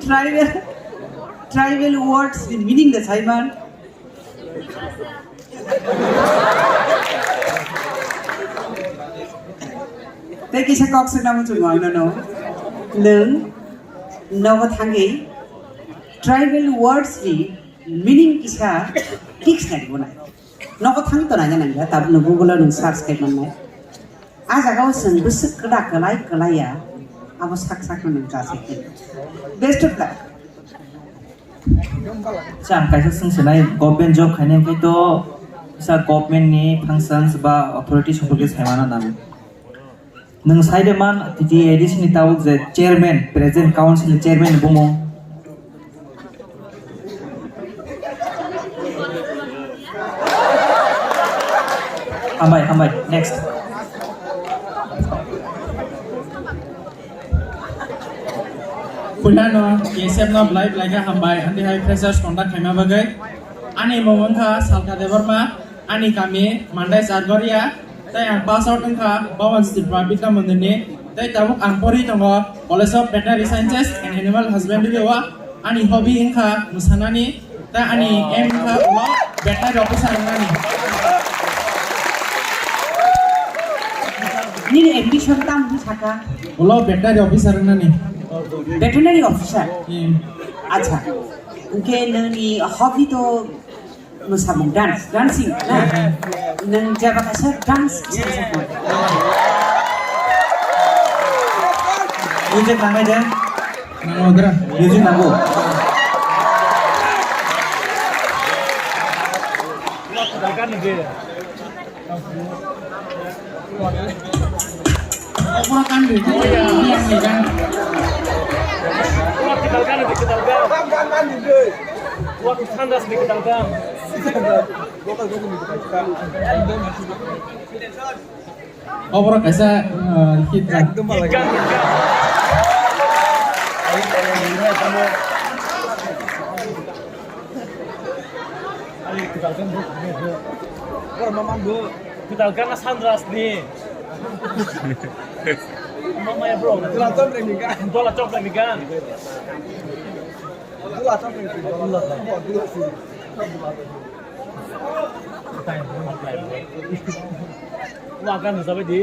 Tribal, tribal words ni meaning da saiman. Tei kisa kok swngna muchungo ang nono. Nwng nogo thangwi tribal words ni meaning kisa fix nai rwnai. Nogo thang to nanya nangya, tabukno Google o nwng search khai mannai. A jaga o chwng bwswk kwda kwlai kwlai ya, abo sak sak no nwng kasai khe. Best of luck. Sa ang kaisa swng sinai, government job khainai hwnkhe to sa government ni functions ba authority sumporke saimano nango. Nwng sai de man T T A D C ni tabuk je chairman, present council ni chairman ni bumung. Hambai, hambai. Next. Puilano K S F no belai belai khe hambai, amtwi hai freshers conduct khaima bagwi. Ani mung wngkha Salka Debbarma, ani kami Mandai Chargoria, tei ang pass out wngkha Bhavan Tripura Vidya Mandir ni, tei tabuk ang pori tongo College of Veterinary Sciences and Animal Husbandry o. Ani hobby wngkha mwsanani, tei ani aim wngkha ulo veterinary officer wngnani. Nini ambition tamo wngwi saka? Ulo veterinary officer wngnani. Veterinary officer? Hmm. Acha. Hwnkhe nini hobby to mwsamung, dance, dancing, na? Nwng jeba kaisa dance kisa kisa khlai. Music nangnai de? Nango dra. Music nango. Obo kan de. Yang ni kan. Wah, kita kan, kita kan. Wah, kita kan, kita kan. Oborok kaisa, uh, hit na. Ekdom bala. Hit gan, hit gan. Bro, mama, bro. Kita kan Sandras ni. Mama ya, bro. Dola chok ni gan. Dola chok ni gan. Wah, kan sabai di.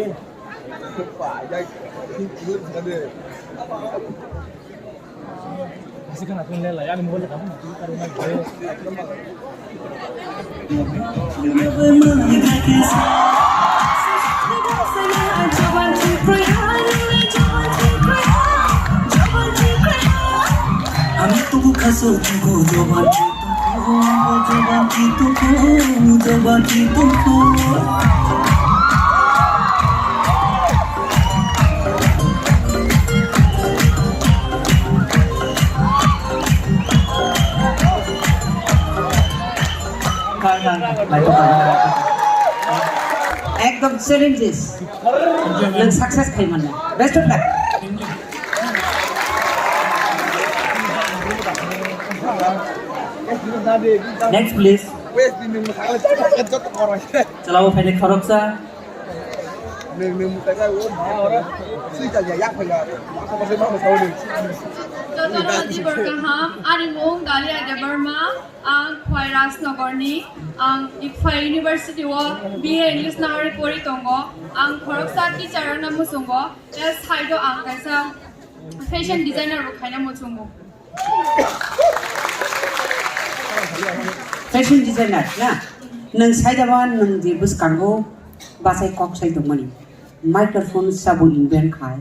Asik kan aku nilai, ani mobile kamu nanti taruh lagi. Ang tubuh kasut tubuh jawaban tubuh jawaban tubuh jawaban tubuh. Ekdom challenges. Nwng success khai mano. Best of luck. Next, please. Chalao, phaidi khoroksa. Jotono tibor kaham, ani mung Dalia Debbarma, ang Khwai Rajnagarni, ang Ikphai University o B A English nahari pori tongo, ang khoroksa teacher wngna muchungo, tei side o ang kaisa fashion designer bo khaina muchungo. Fashion designer na? Nwng saidaba nwng je bwskango bachai kok sai tongmani. Microphone sabo invent khai.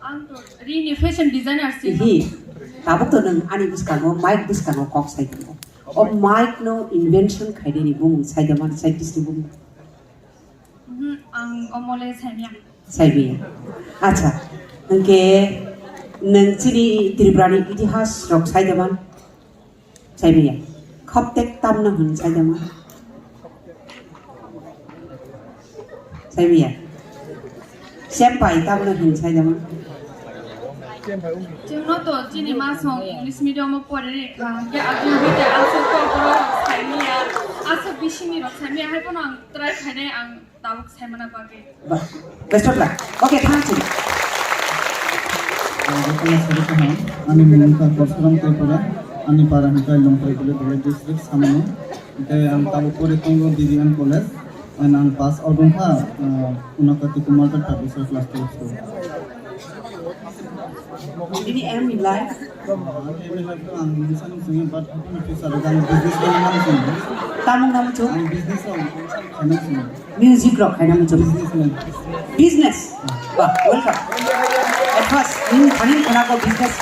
Ang to rini fashion designer si. Ihi, tabuk to nwng ani bwskango, mic bwskango kok sai tongo. O mic no invention khainani bumung saidaba scientist ni bumung. Mhm, ang omole saimya. Saibi. Acha. Hwnkhe Nwng chini Tripurani itihas rok sai da man? Sai maya. Khoptek tamno hwn sai da man? Sai maya. Sempai tamno hwn sai da man? Chwngno to chini masong English medium o pori rikha, hwnkhe aboni bwtwi aswk kokborok sai maya, aswk bisingni rok sai maya, hai phano ang try khainai ang. Tabuk saimana bagwi. Ba, best of luck. Okay, thank you. Ang Dr. Sari Kahan, ani mung wngkha Porsuram Tripura, ani para hwnkha Longkai Bele Bele District, Samano. Tei ang tabuk pori tongo B B M College, and ang pass out wngkha, uh, Unakati Kumar Public School class twelve. Any aim in life? Ang aim in life ang mungsa nung sungya, but in future ang business man nung sungya. Tamung namu chu? Ang business ang khaina sungya. Music rok khaina muchung. Business man. Business. Ba, welcome. At first, nini thani khana ko business.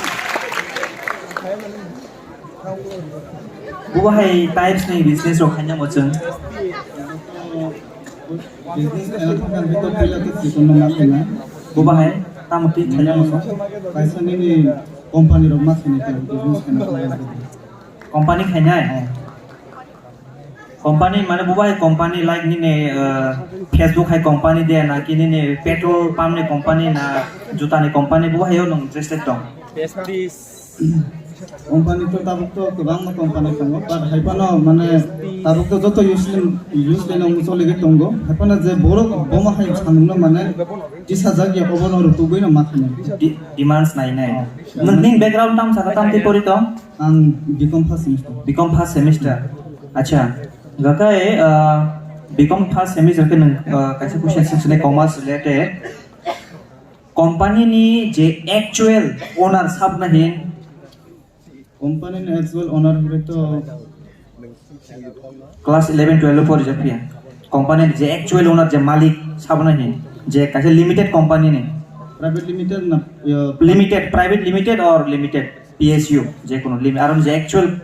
Bubo hai types ni business rok khaina muchung. Business khaina thangkha hwnkhe to puila to chikon no ma khaina. Bubo hai tamo twi khaina muchung. Kaisa nini company rok ma khaina khe business khaina thangkha. Company khainai? Company mane bubo hai company like nini, uh, Facebook hai company de na ki nini petrol pump ni company na juta ni company bubo hai o nwng interested tong? Company to tabuk to kwbangma company tongo, but hai phano mane tabuk to joto use ni, use ni nang choli ge tongo. Hai phano je borok bomo hai samung no mane tisajak ya obo no rutugwi no ma khainai. Di-, demands nai nai. Oh. Nwng ning background tam saka tam twi pori tong? Ang B Com first semester. B Com first semester. Acha. Gakai, uh, B Com first semester ke nwng, uh, kaisa question sing sini commerce related. Company ni je actual owner sab na hin? Company ni actual owner hwnkhe to class eleven twelve pori jak phiya. Company ni je actual owner je malik sab na hin? Je kaisa limited company ni. Private limited na, ya, limited, private limited or limited, P S U, je kono lim-, aro je actual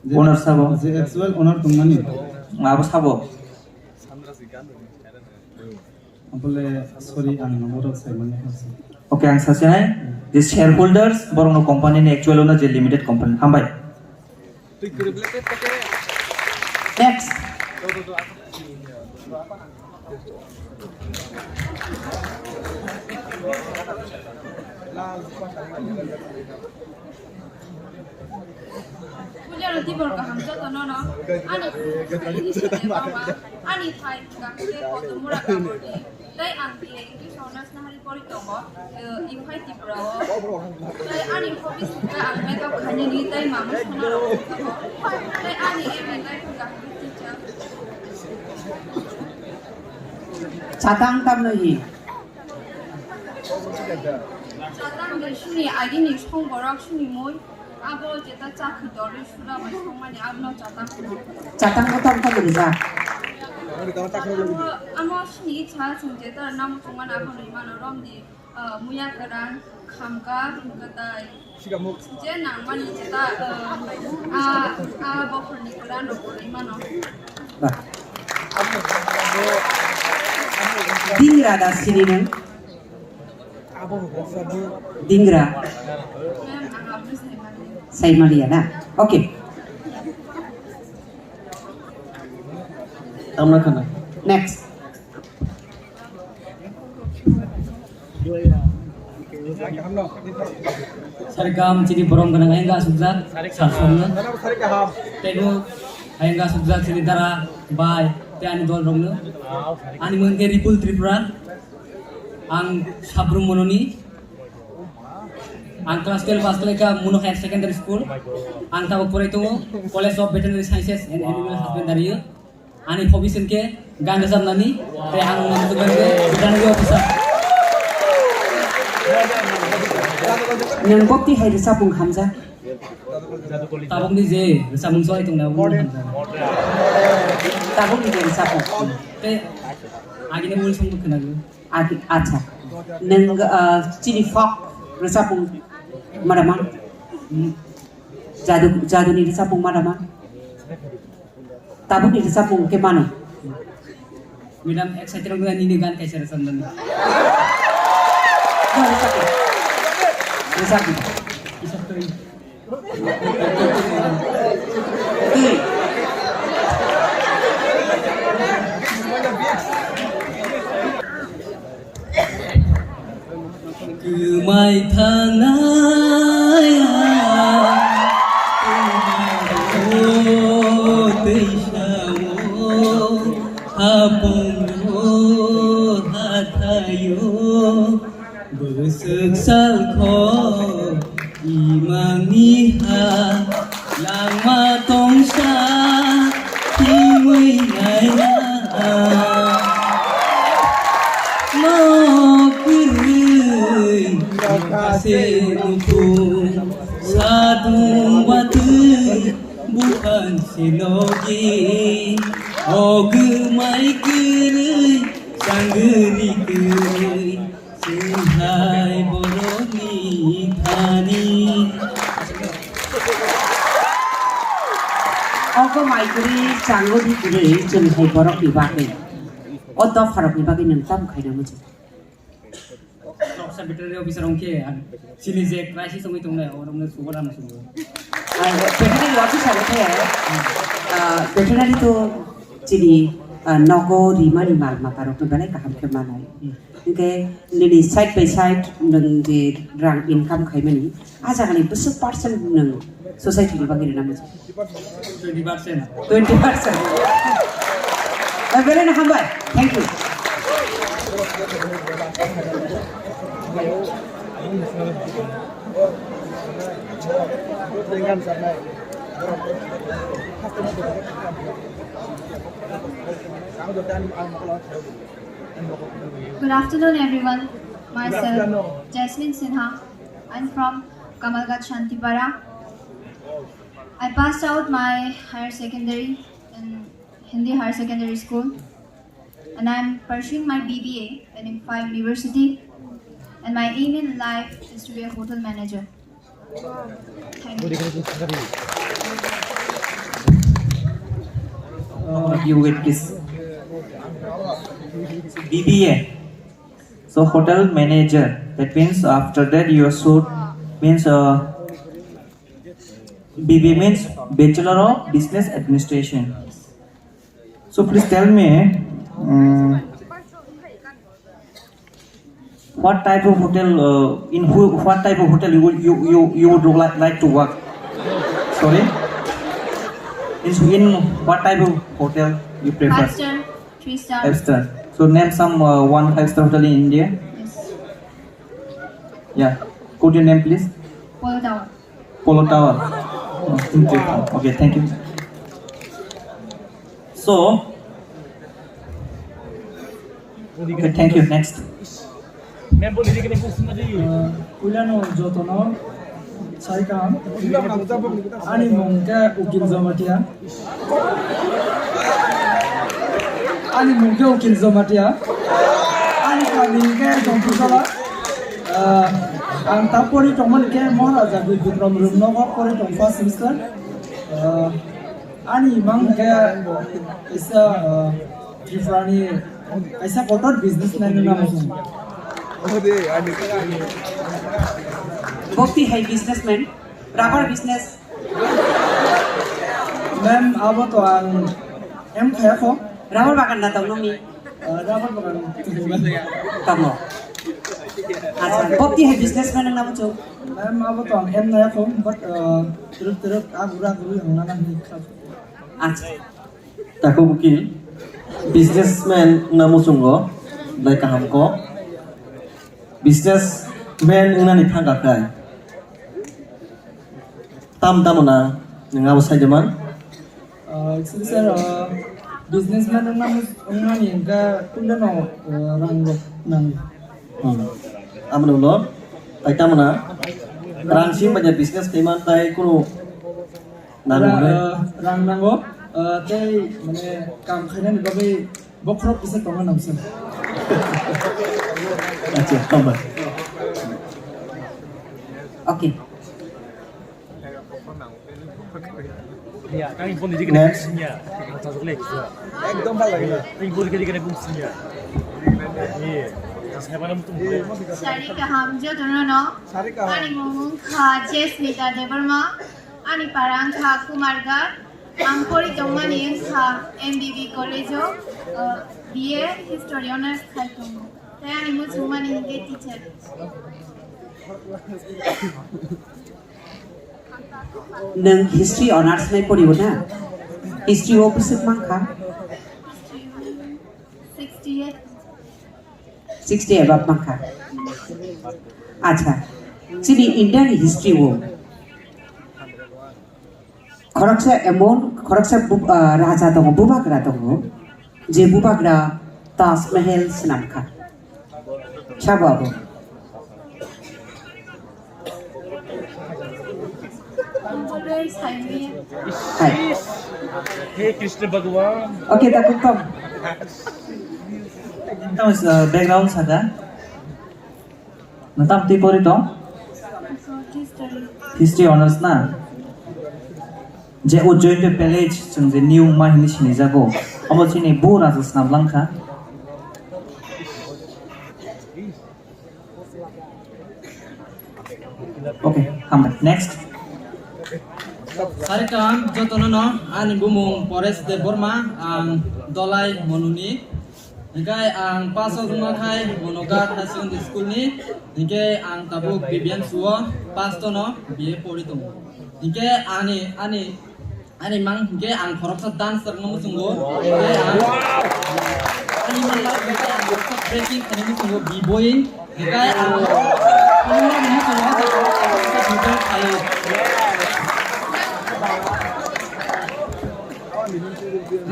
je owner sabo? Je actual owner tongmani. Abo sabo? Abole, sorry, ang number rok sai mani hapsi. Okay, ang sasinai. The shareholders, borok no company ni actual owner je limited company. Hambai. Next. Puja roti bor kaham joto nono. Ani, ani thai kaham ke koto mura kamordi. Tai ang B A English honours nahari pori tongo, eh, Imphai Tripura o. Tai ani hobbies hwnkhe ang makeup khainani tai mama songna rok tongo. Tai ani aim in life hwnkhe ang teacher. Chatang tamno hi? Chatang de sini agini songborok sini mui. Abo jeta chakhi dori sura bai songmani abono chatang hino. Chatang ko tam tam rijak. Amo, amo sini cha sung jeta namo chungmani abono imano romdi, ah, muya kwran, khamka, kwtai. Je nangmani jeta, ah, ah, ah, bokhorni kwran rok imano. Bah. Dingra da sini nang. Dingra. Saimaliya na? Okay. Tamna khana. Next. Sarikam chini borom gwnang ayang asukjak, sarsongno. Teibo ayang asukjak chini dara, bai, tei ani dol rokno. Ani mung khe Ripul Tripura. Ang Sabrum Mononi. Ang class twelve pass khlaikha Munokha Higher Secondary School. Ang tabuk porai tongo College of Veterinary Sciences and Animal Husbandry. Ani hobbies hwnkhe gan rwchapnani, tei ang wngna muchungkha hwnkhe veterinary officer. Nwng bokti hai rwchapmung hamjak? Tabukni je rwchapmung choli tongnai, omo hamjak. Tabukni je rwchapmung. Tei agini mul songbo khwnago. Agi-, acha. Nwng, ah, chini folk rwchapmung madama? Jadu, jaduni rwchapmung madama? Tabukni rwchapmung khe mano? Madam, excited wngkha nini gan kaisa rwchapnani. Bo rwchapmung. Isap di. Isap twi. Twi. Kwmai thangnai ang, o twi sao, hapung o hathaio, bwswk salkho imangni ha. Langma tongsa thimwi naina no kwrwi, se nukhung sadung watwi buphang se logi, o gwmai kwrwi sangri kwrwi. Chwng hai borokni thani. Ogo mai kwrwi chango di kwrwi chwng hai borokni bagwi. O dopharokni bagwi nwng tamo khaina muchung? Noksa veterinary officer wngkhe ang chini je crisis wngwi tongnai, orokno sugar ano sugo. Ang veterinary officer wngkhe, ah, veterinary to chini, ah, nogo rimani mal matarokno belai kaham khe manai. Hwnkhe nini side by side nwng je rang income khaimani, a jagani bwswk percent nwng society ni bagwi rwna muchung? Twenty percent. Twenty percent. Eh, belai no hambai. Thank you. Good afternoon, everyone. Myself, Jasmine Sinha. I'm from Kamalghat Shantipara. I passed out my higher secondary in Hindi Higher Secondary School, and I'm pursuing my B B A in Imphal University. And my aim in life is to be a hotel manager. Thank you. Uh, you wait, please. B B A. So hotel manager. That means after that you should means uh, B B A means Bachelor of Business Administration. So please tell me, um, what type of hotel, uh, in who, what type of hotel you would, you, you, you would like, like to work? Sorry? In, in what type of hotel you prefer? Five star, three star. Five star. So name some, uh, one five star hotel in India. Yes. Yeah. Could you name please? Polo Tower. Polo Tower. Oh, thank you. Okay, thank you. So, okay, thank you. Next. Puilano jotono sai kaham. Ani mung khe Ukil Jamatia. Ani mung khe Ukil Jamatia. Ani kami khe Jompujola. Ah, ang ta pori tongmani khe Maharaja Bikram Room nogo pori tong first semester. Ah, ani mang khe kaisa, ah, Tripurani kaisa kotor businessman no namo song. Bokti hai businessman, rubber business. Ma'am, abo to ang em khaya kho. Rubber bagan da tong nung ni? Eh, rubber bagan. Tamo. Acha, bokti hai businessman nang namo chung? Ma'am, abo to ang em naya kho, but, eh, teruk teruk agura guru yang nana ni kha. Acha. Tako Ukil, businessman wngna muchungo, belai kaham kok. Businessman wngnani thangka khe tam tamo na nwng abo sai de man? Ah, actually, sir, ah, businessman wngna mus-, wngnani hwnkhe kunda no, ah, rang rok nango. Hmm. Amo no ulo, tai tamo na? Rang sim baja business kaiman tai kunu Nang Ra-, hwnwi? Ah, rang nango, ah, tei mane kam khainani bagwi bokhorok kisa tongna nangsi. Acha, hambai. Okay. Next. Ekdom bhal lage. Sari kaham jotono no. Sari kaham. Ani mung wngkha Jesmita Debbarma. Ani para wngkha Kumarghat. Ang pori tongmani wngkha M B B college o, uh, B A History Honours khai tongo. Tei ani muchungmani hwnkhe teacher. Nwng History Honours nai poribo na? History o bwswk mankha? Sixty-eight. Sixty above mankha. Acha, chini Indian history o khoroksa emon, khoroksa bu-, ah, raja tongo, bubagra tongo, je bubagra Taj Mahal swnamkha. Sabo abo. Hai. He Krishna Bhagwan. Okay, ta kung tong. Tamo, uh, background saka. Natam twi pori tong? History. History honours na? Je Ujjain Palace, chwng je new ma hinwi sinijago. Omo chini bu raja snam langkha. Okay, hambai. Next. Sari kaham jotono no, ani bumung Paresh Debbarma, ang Dolai Monuni. Hinkhe ang pass o wngma khai Monogat High Secondary School ni, hinkhe ang tabuk B B M C o pass tono B A pori tongo. Hinkhe ani, ani Ani mang hinkhe ang khoroksa dancer no muchungo. Hinkhe ang, ani mang hinkhe ang khoroksa breaking khaina muchungo, b-boying. Hinkhe ang khoroksa muchungo, khoroksa b-boy khaio.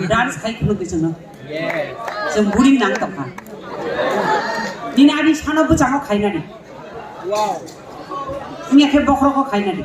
Dance khai khuluk di chwngno. Chwng buri nang tongkha. Nini ani sano bwchango khainani. Wngya khe bokhorok kho khainani.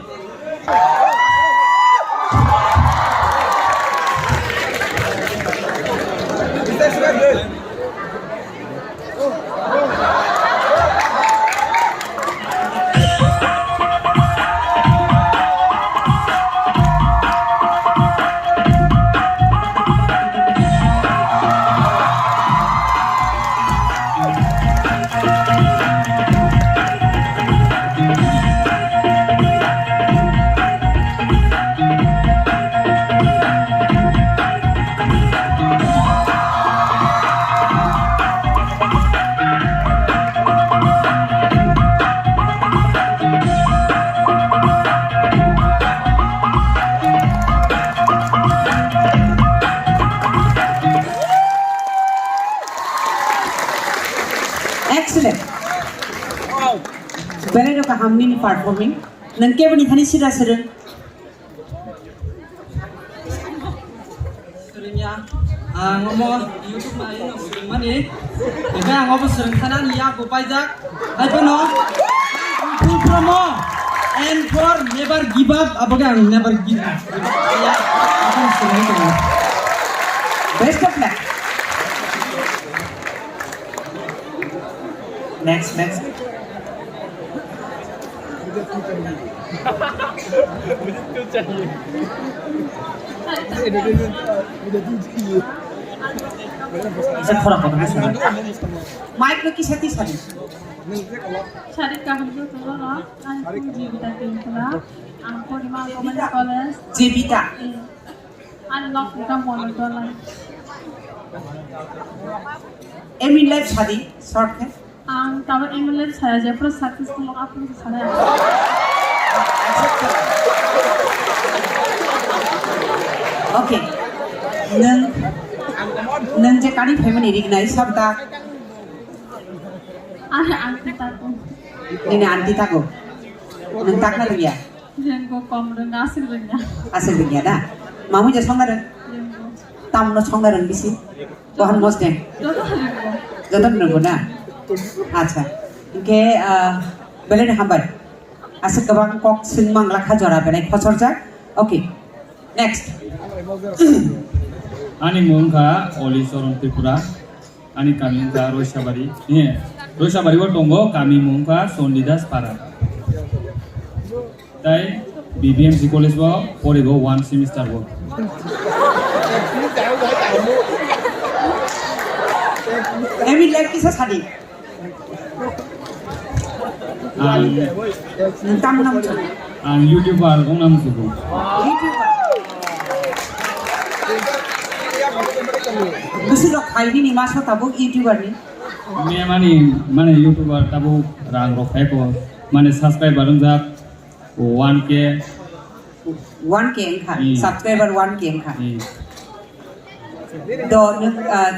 Excellent. Belai no kaham nini performing. Nwng keboni thani sida swrwng? Swrwngya. Ang omo YouTube nai no swrwngmani. Ebe ang obo swrwng thana ni yak bo paijak. Hai phano. Full promo. And for never give up. Aboge ang never give up. Ya. Ang swrwngmani. Best of luck. Next, next. Isa khora kono bisa. Mic no kisa tisa di. Sari kaham jotono no, ani phung Jibita Tripura, ang Purima Government College. Jibita. Eh. Ani nok ni tamo no dolai. Aim in life sadi, short khe. Ang tamo aim in life saya je pura successful wng, apni se sanai. Okay. Nwng, nwng je kani family rig nai sabta. Ani aunty tako. Nini aunty tako. Nwng takna rwya. Rwngko kom rwngya, aswk rwngya. Aswk rwngya na? Mamui je songna rwng? Rwngko. Tamno songna rwng bisi? Bohan mosdeng? Joto rwngko. Joto rwngko na? Acha. Hinkhe, ah, belai no hambai. Aswk kwbang kok swngmang lakha jora belai khosorjak. Okay. Next. Ani mung kha Oli Soron Tripura. Ani kami wngkha Roisabari. He, Roisabari o tongo kami mung wngkha Chandidas Para. Tai B B M C college o porigo one semester o. Emi life kisa sadi. Ang, Nang tamo nang muchung? Ang YouTuber ong nang muchung. YouTuber. Bwswk rok khai nini masa tabuk YouTuber ni? Mia mani, mane YouTuber tabuk rang rok khai ko, mane subscriber wngjak one K. One K wngkha, Hmm. Subscriber one K wngkha. Hmm. Do nwng, ah,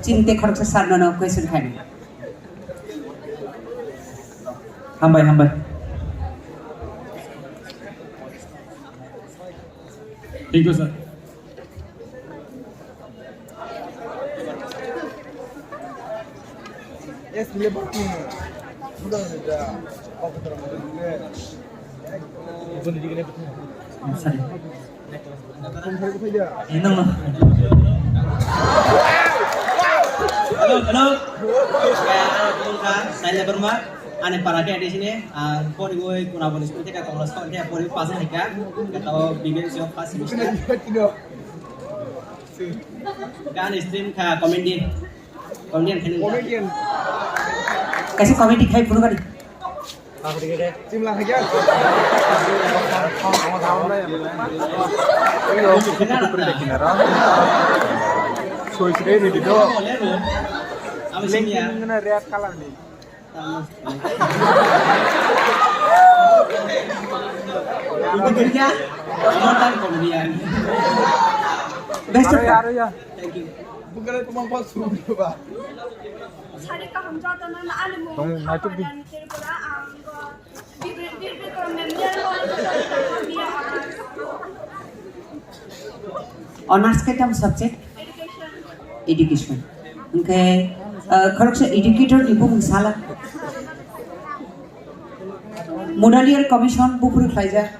chini tei khoroksa sir no question khai. Hambai, hambai. Thank you, sir. Sorry. Hello, hello. Saya Debbarma. Ani para ke di sini, ah, pori woi kuna boni school teka kongla school teka pori pass hai ka. Kata o B B M C of first semester. Kan stream ka comedy. Comedian khaini. Comedian. Kaisa comedy khai phuru gani. Chimla khaja. Soi srei ni dido. Ami sini ya. Red color ni. Itu kerja. Nonton comedian. Best of luck. Thank you. Bukan itu mampu suruh, Pak. Sari kaham joto no na ani mung Tong naituk di. Khabar dan Tripura ang go Bir Bir Bikram Memorial College of Technology. Honors kaitam subject? Education. Education. Hwnkhe, uh, khoroksa educator ni bumung sala. Model Year Commission buphuru khlaijak.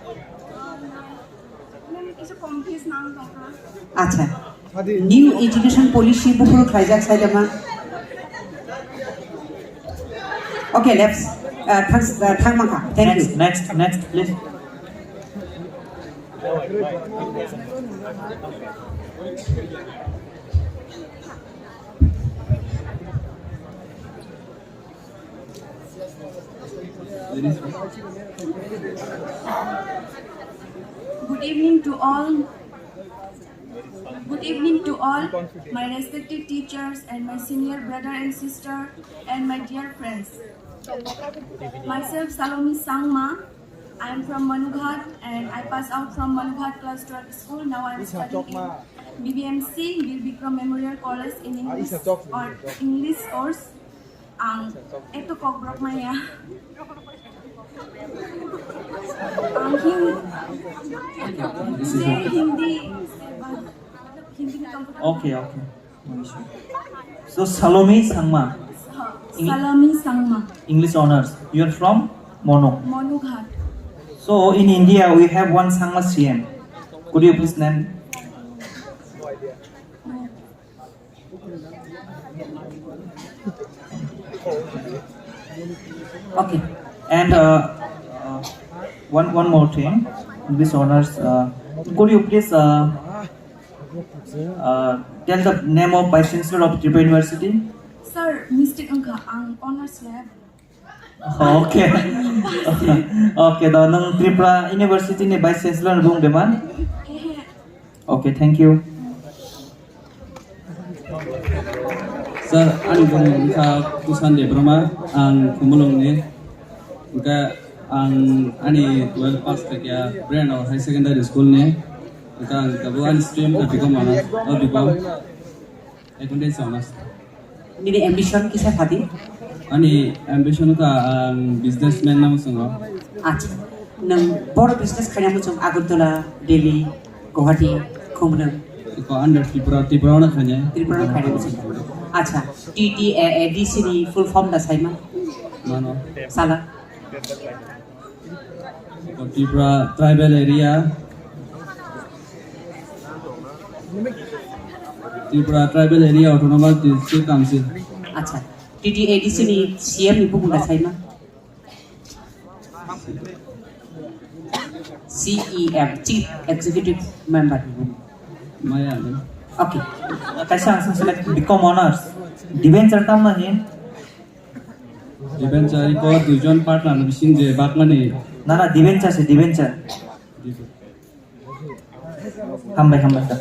Nang kisa confuse nang tongkha. Acha. New Education Policy buphuru khlaijak saidama. Okay, let's, uh, thanks, uh, thang mangkha. Thank you. Next, next, next, please. Good evening to all. Good evening to all my respected teachers and my senior brother and sister and my dear friends. Myself Salome Sangma. I am from Manughat and I pass out from Manughat class twelve school. Now I am studying in B B M C, Bir Bikram Memorial College in English or English course. Ang eto kokborok maya. Ang Hin-, Hindi, Hindi ni comfortable. Okay, okay. No issue. So, Salome Sangma. Eng- Salome Sangma. English honors. You are from Mono. Monughat. So, in India, we have one Sangma C M. Could you please name? Okay. And, uh, uh, one, one more thing. This honors, uh, could you please, uh, uh, tell the name of Vice Chancellor of Tripura University? Sir, mistake wngkha, ang honors lab. Okay. Okay, da, nwng Tripura University ni Vice Chancellor ni bung de man? Ehe. Okay, thank you. Sir, ani bung wngkha Kushan Debbarma, ang Khumulwng ni. Wngkha ang ani twelve pass khaikha Breno High Secondary School ni. Wngkha ang tabuk ani stream kha B Com honors, oh, B Com. Accountancy honors. Nini ambition kisa sadi? Ani ambition ka ang businessman na muchungo. Acha. Nwng boro business khaina muchung Agartala, Delhi, Guwahati, Khumulwng. Ko under Tripura, Tripura na khanya. Tripura na khaina muchung. Acha. T T A A D C ni full form da saima? Mano. Sala. Tripura Tribal Area, Tripura Tribal Area Autonomous District Council. Acha, T T A D C ni C M ni bumung da saima? C E M, Chief Executive Member ni bumung. Maya ni. Okay. Kaisa ang sung select B Com honors. Debenchar tamma hin? Dibenchari ko duijon partner ni bising je bakmani. Na, na, Dibenchar se, Dibenchar. Hambai, hambai, sir.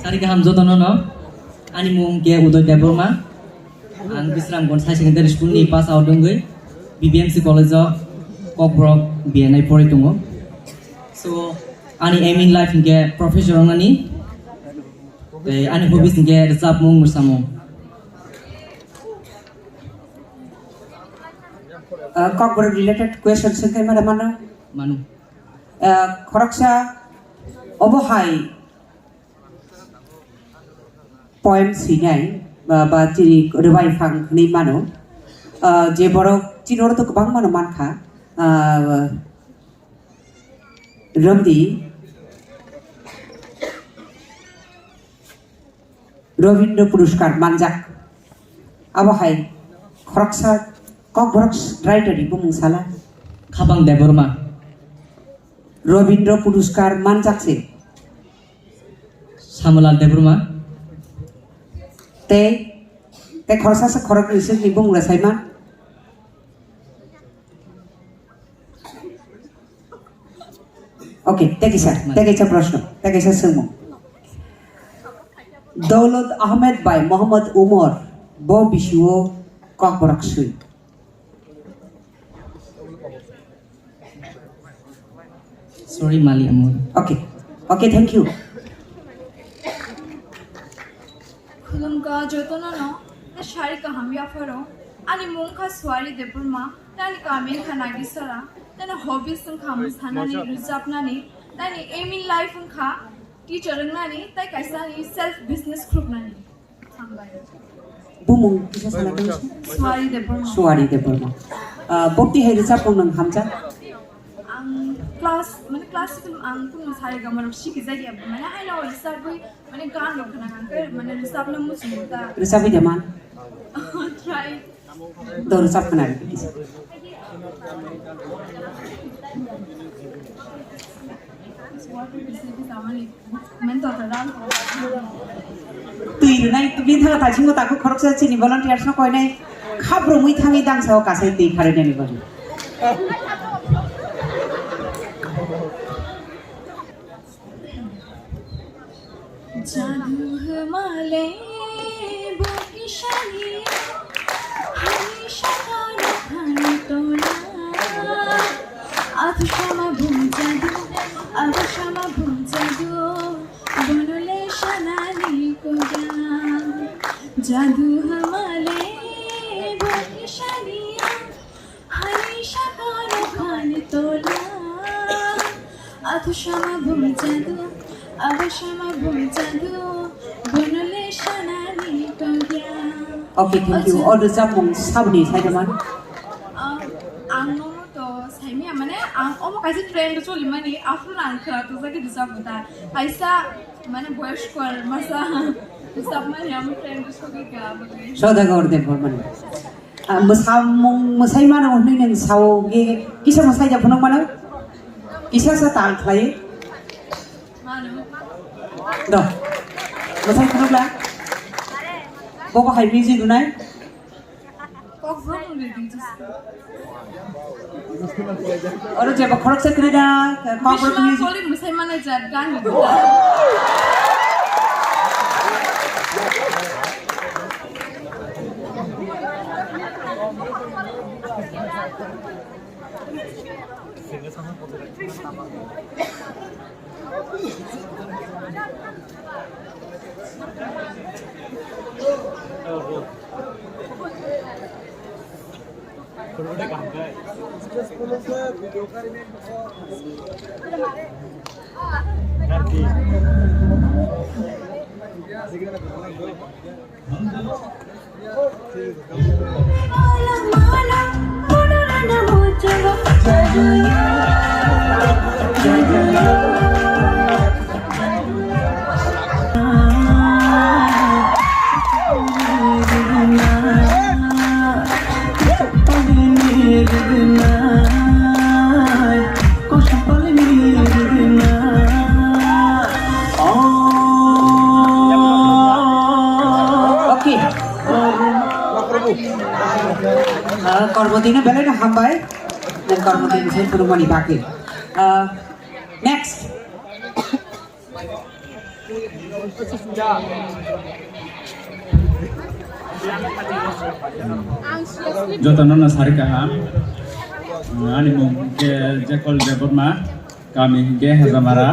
Sari kaham jotono no. Ani mung ke Udoy Debbarma. Ang Bisramganj High Secondary School ni pass out wngwi B B M C College o Kokborok B N I pori tongo. So, ani aim in life hwnkhe professor wngnani. Tei ani hobbies hwnkhe rwchapmung, mwsamung. Uh, Kokborok related question swngkhe mano mano? Mano. Uh, khoroksa obo hai poem swinai ba, ba chini rwbai phang hwnwi mano. Uh, je borok chini oro to kwbang mano mankha. Uh, Romdi Robindra Puroskar manjak. Abo hai khoroksa Kokborok writer ni bumung sala. Khapang Debbarma. Robindra Puroskar manjak se. Samalal Debbarma. Tei, tei khoroksa se khoroknwi se ni bumung rwsai man. Okay, tei kaisa, tei kaisa proshno, tei kaisa swngmung. Dawlat Ahmed bai Mohammad Umar bo bisio Kokborok swi. Sorry, Mali Amor. Okay, okay, thank you. Khulumkha jotono no, na sari kaham yapharo. Ani mung kha Suari Debbarma, tani kami kha Nagisara, tani hobbies wngkha mwsanani, rwchapnani, tani aim in life wngkha teacher wngnani, tai kaisa ni self business khuluknani. Hambai. Bumung kisa sana tong si? Suari Debbarma. Suari Debbarma. Ah, bokti hai rwchapmung nang hamjak? Ang class, mane classical ang kunu sari gama rok sikhi jaya, mane haino rwchapwi, mane gan rok khna hangke, mane rwchapna muchungo ta. Rwchapwi de man? Try. Do rwchap khna rwdi kisa. Twi rwnai, bini thangwi taisingo takhuk khoroksa chini volunteers no koinai khabrumwi thangwi dangsa o kasai twi kharwi nani bagwi. Jadu hwmale bo kisani hani sakano khani tola. Athu sama bum jadu, athu sama bum jadu, bonole sanani koda. Jadu hwmale bo kisani Hai sakano khani tola, athu sama bum jadu, abo sama bum jadu, bonole sanani tongya. Okay, thank you. Acha. All the chapmung sabni saidaman. Ah, ang nono to saimya mane, ang omo kaisa trend choli mani, afro ang khara to jagi disa buta. Kaisa mane boyos kor masa, disa mani ang trend choli ga bole. Sodagar Debbarmani. Ah, mwsamung, mwsai mano hwnwi nwng sao ge kisa mwsai da phunuk mano? Kisa sa tal khlai. Do. Mwsai phunukla. Bobo hai music rwnai. Oro jeba khoroksa kwrwi da, kok rok music. Mwsai mano jat gan. Ah, Kormoti no belai no hambai. Dan Kormoti ni phurukmani bagwi. Ah, next. Jotono no sari kaham. Ani mung khe Jekol Debbarma, kami hingke Hejamara.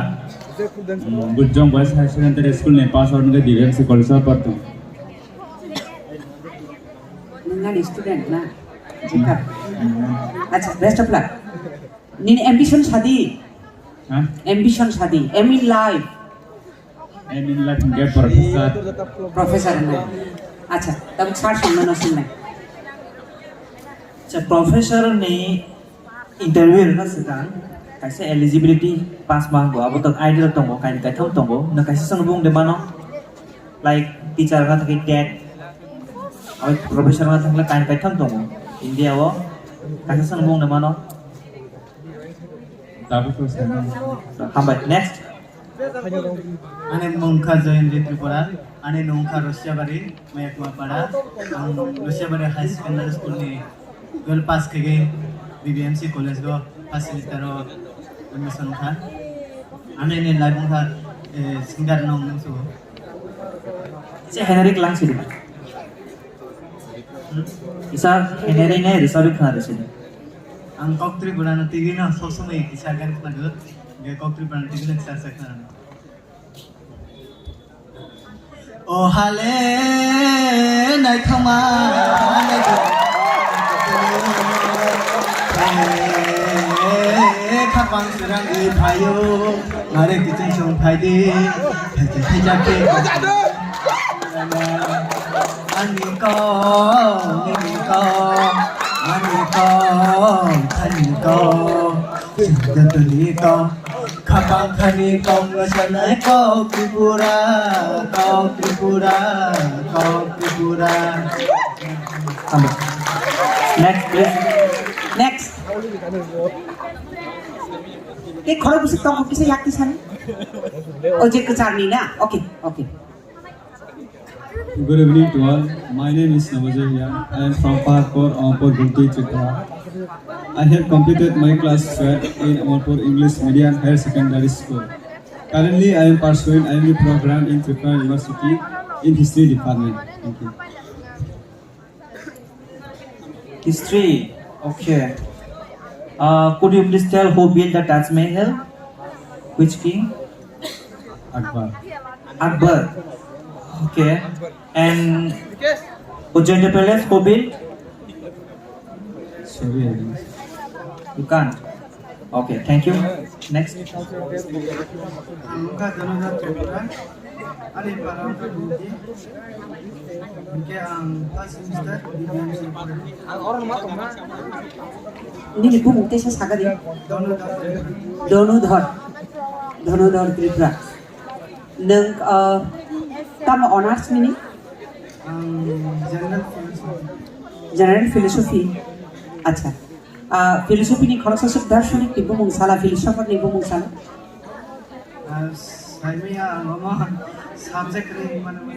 Bujong Boys High Secondary School ni pass out hingke D B M C College o porto. Nini student na? Jika. Acha, best of luck. Nini ambition sadi. Ha? Ambition sadi. Aim in life. Aim in life hingke professor. Professor na. Acha, tabuk sir songno no sinai. Acha, professor ni interview rwna swkang kaisa eligibility pass ma abo to idea tongo, kaini kaitham tongo, no kaisa songno bung de mano, like teacher wngna thangwi tet, abo professor wngna thangwi kaini kaitham tongo India o, kaisa songno bung de mano. Tabuk to sir. Hambai, next. Ani mung kha Jayendra Tripura, ani nung kha Rosiabari, Mayakma Para. Ang Rosiabari High Secondary School ni twelve pass khe B B M C College go first semester o admission kha. Ani ni life kha, eh, singer nung nung su. Se Henry Klang sidi. Isa Henry ne Rosiabari khna sidi. Ang kok Tripura no tigwi no sob somoi kisa gan khnago. Ge kok Tripura no tigwi no kisa kisa khnago. O hale naithoma, khapang srangwi phaio, mare kiching song phaidi, thaija thaija khe. Ani kok, nini kok, ani kok, ani kok, sing jotoni kok. Khapang khani kok no sanai kok Tripura, kok Tripura, kok Tripura. Next, please. Next. Tei khorok bwswk tongo kisa yak tisani. O je kwcharni na? Okay, okay. Good evening to all. My name is Navajay Riya. I am from Paharpur, Amarpur, Gumti, Tripura. I have completed my class twelve in Amarpur English Medium Higher Secondary School. Currently, I am pursuing M B program in Tripura University in History Department. Thank you. History. Okay. Uh, could you please tell who built the Taj Mahal? Which king? Akbar. Akbar. Okay. And Ujjain Palace, who built? Sorry, I didn't. You can't. Okay, thank you. Next. Ang wngkha Janajat Tripura, ani para wngkha Gumti. Hingke ang first semester B B M C. Nini bumung teisa sakadi. Donudhar Tripura. Donudhar. Donudhar Tripura. Nwng, ah, tamo honours nini? Ang general philosophy. General philosophy. Acha. Ah, philosophy ni khoroksa suk darsonik ni bumung sala, philosopher ni bumung sala. Ah, saimaya ang omo subject ri mane.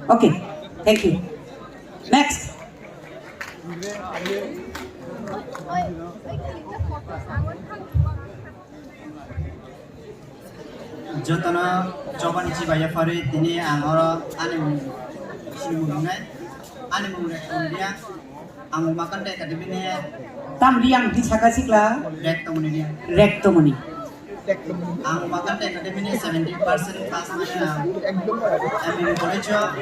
Okay, thank you. Next. Jotono chobani chibai yapharwi tini ang oro ani mung sini mung wngnai. Ani mung Rekto Mudia. Ang Umakanta Academy ni. Tam Riang di saka sikla. Rekto Mudia. Rekto Muni. Ang Umakanta Academy ni seventy percent pass mane ang M B B college o B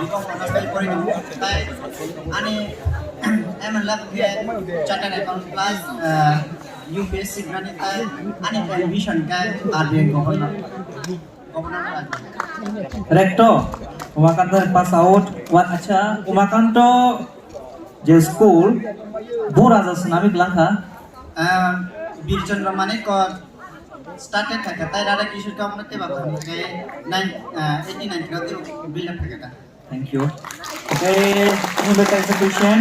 Com honours bai pori nung. Tai ani M L A khe chartered account plus, uh, U P S C grant tai ani ambition khe R B I governor. Governor. Rekto, Umakanta pass out. Wa-, acha, Umakanto je school, bo raja swnamwi kwlangkha. Ah, Birchandra Manik ko started khaikha, tai Radha Kishore ka mane tei bapha khe nine, ah, eighty nine khe tei build up khaikha. Thank you. Okay, nwng bai kaisa question.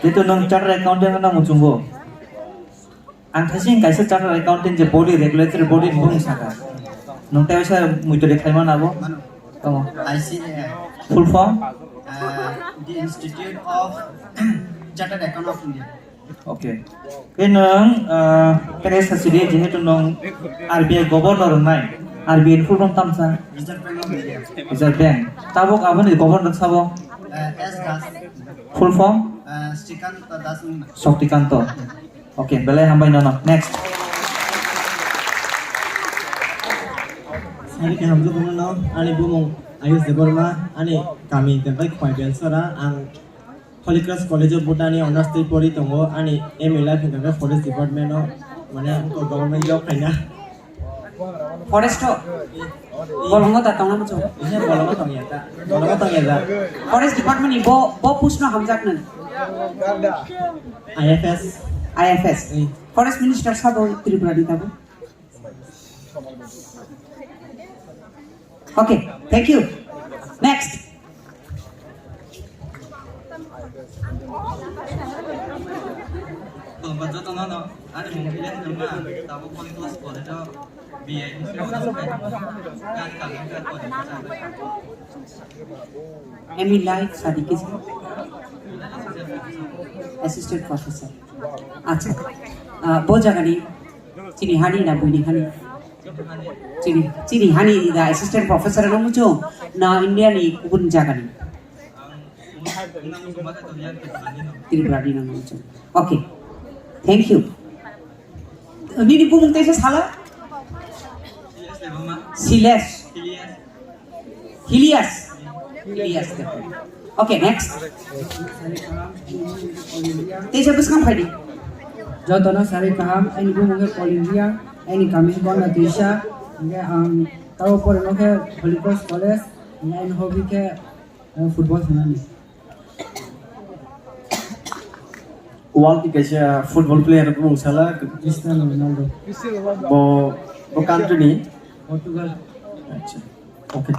Jeto nwng chartered accountant no muchungo. Ang thasing kaisa chartered accountant je body, regulatory body ni bumung saka. Nwng tei waisa muitu de khlaima nabo? Tamo. I C A. Full form? Ah, The Institute of Chartered Account of India. Okay. Tei nwng, ah, tei sasidi jehetu nwng R B I governor wngnai, R B I ni full form tamsa? Reserve Bank of India. Reserve Bank. Tabuk aboni governor sabo? Uh, S Das. Full form? Uh, Srikanta Das wngna. Soktikanto. Okay, belai hambai nono. Next. Sari kaham jotono no, ani bumung Ayush Debbarma, ani kami tengkai Khwai Belsora, ang Holy Cross College of Botany honors tei pori tongo, ani aim in life hwnkha khe forest department o, mane, wngkha government job khaina. Forest o? Bolongo da tongna muchung? Ise bolongo tongya ta, bolongo tongya ta. Forest department ni bo, bo post no hamjak nang? I F S. I F S. Eh. Forest minister sabo Tripura ni tabo? Okay, thank you. Next. Tongba jotono no, ani mung kile wngkha, tabuk Holy Cross College o B A ni swiwi gari kami wngkha college o. Aim in life sadi kisa? Assistant professor. Acha. Ah, bo jagani chini hani na buini hani? Chini, chini hani da assistant professor no muchung na India ni kubun jagani? Tripura ni no muchung. Okay. Thank you. Nini bumung teisa sala? Siles. Hilias. Hilias. Okay, next. Teisa bwskang phaidi. Jotono sari kaham, ani bumung khe Paul India, ani kami khe Gonda Teisa, hingke ang tabo porino khe Holy Cross College, hingke ani hobby khe, eh, football sanani. World ni kaisa football player bumung sala Cristiano Ronaldo. Bo, bo country ni? Portugal. Acha. Okay.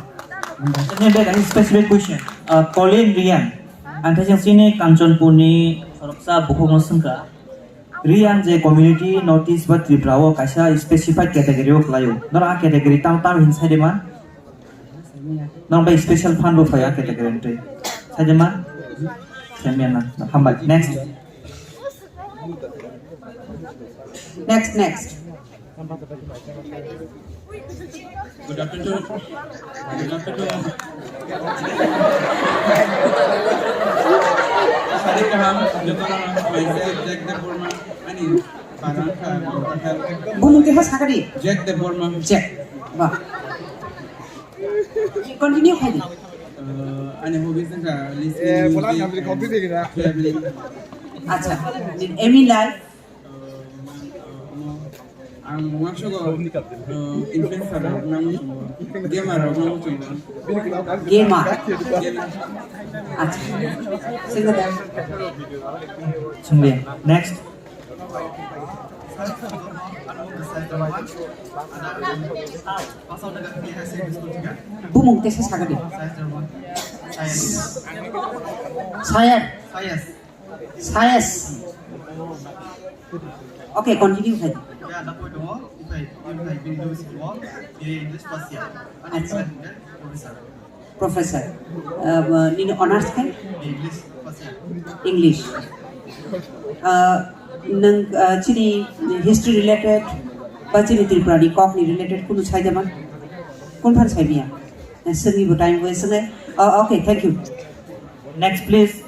Then there is specific question. Uh, Colin Riyan, ang thajak sini Kanchanpur ni soroksa bukhuk no sengkha. Riyan je community North East ba Tripura o kaisa specified category o khlaio. Noro a category tang tang hin sai de ma? Nang bai special fund bo phai a category entry. Sai de ma? Sai mena. Hambai. Next. Next, next. Good afternoon. Good afternoon. Sari kaham, jotono, Jack Debbarma, ani parang ka, Bumung keha sakari? Jack Debbarma. Jack. Bah. Continue khai di. Uh, ani hobbies wngkha listening music and traveling. Acha, aim in life? Uh, ang uansukgo, uh, influencer rok nang muchungo, gamer rok nang muchungo. Gamer. Gamer. Acha. Sing the best. Sungli. Next. Bumung tesa sagadi. Sayang. Sayang. Sayang. Okay, continue khai. Acha. Professor. Uh, nini honors khe? English. Uh, nang, uh, chini history related ba chini Tripura ni kok ni related kunu sai dama? Kun phan sai biya? Sengni bo time waste ngai. Uh, okay, thank you. Next, please.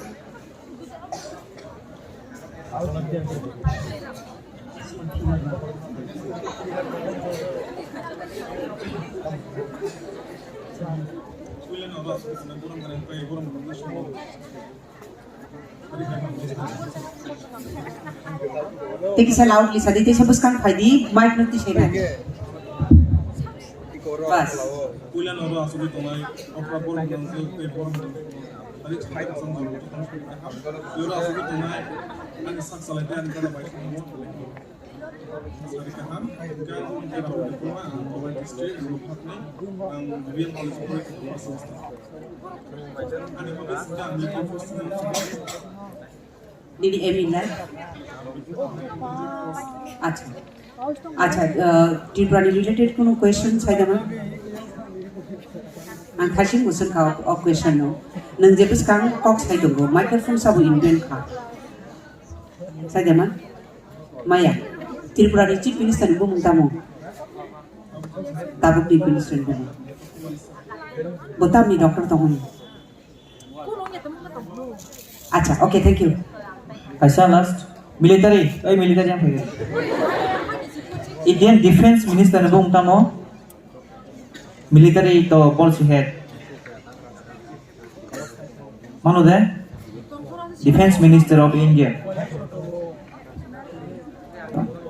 Tei kisa loudly sadi, tei sa bwskang phaidi, mic no tisai nai. Bas. Puila noro asugwi tongnai, okra borok nangkhe tei borok nangkhe. Ani chwng kasam jora tong. Noro asugwi tongnai, ani sak salai tei ani gana bai tongmo. Sari kaham, hingke ang Tripura ni Buma, ang Buma district, ang Buphatni, ang B B M college of Politics. Ani hobbies hingke ang Nini aim in life? Acha. Acha, uh, Tripura ni related kono question sai dama? Ang thaisin bo swngkha o, o question no. Nwng je bwskang kok sai tongo, microphone sabo invent kha. Sai de man? Maya. Tripura ni Chief Minister ni bumung tamo? Tabuk ni Minister ni bumung. Bo tamni doctor tongmani. Acha, okay, thank you. Kaisa last. Military, oi military yang phai. Indian Defense Minister ni bumung tamo? Military to bol si head. Mano de? Defense Minister of India.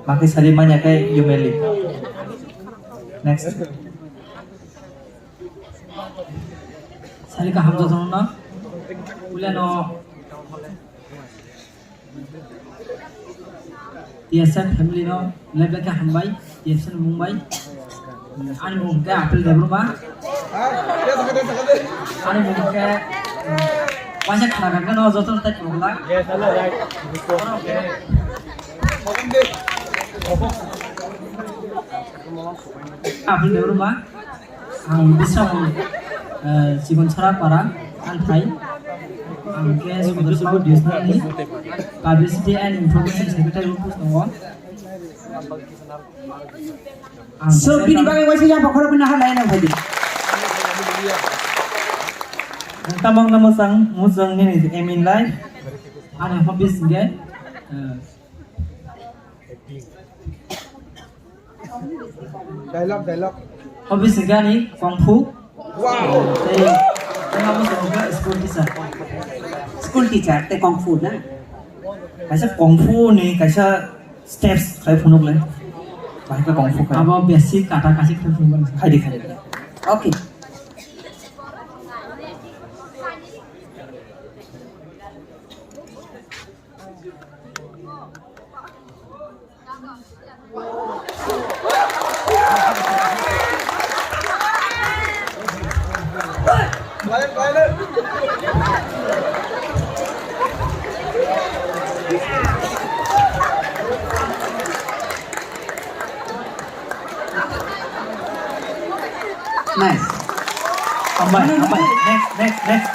Maki sari manya kai yumeli. Next. Sari kaham jotono na. Uleno. T S F family no lebak khe hambai, T S F ni mung bai. Ani mung khe Apil Debbarma. Ani mung khe, um, waisa khna gagna no joto tai khulok la. Apil Debbarma. Ang Bisramoni, eh, Chikonsara Para, Althai. Ang khe Sodor South Division ni Publicity and Information Secretary rok tongo. Ang So, bini bagwi waisa yang bokhorok bini halai nang phadi. Ang tamang na mosang, mosang nini aim in life. Ani hobbies hingke, eh, Dialogue, dialogue. Hobby singani kung fu. Wow. Tei, tei abo songkha school teacher. School teacher, tei kung fu na? Kaisa kung fu ni kaisa steps khai phunuk le. Bahai ka kung fu khai. Abo basic kata kaisa khai phunuk le. Khai di khai. Okay. Nice. Hambai, hambai. Next, next, next.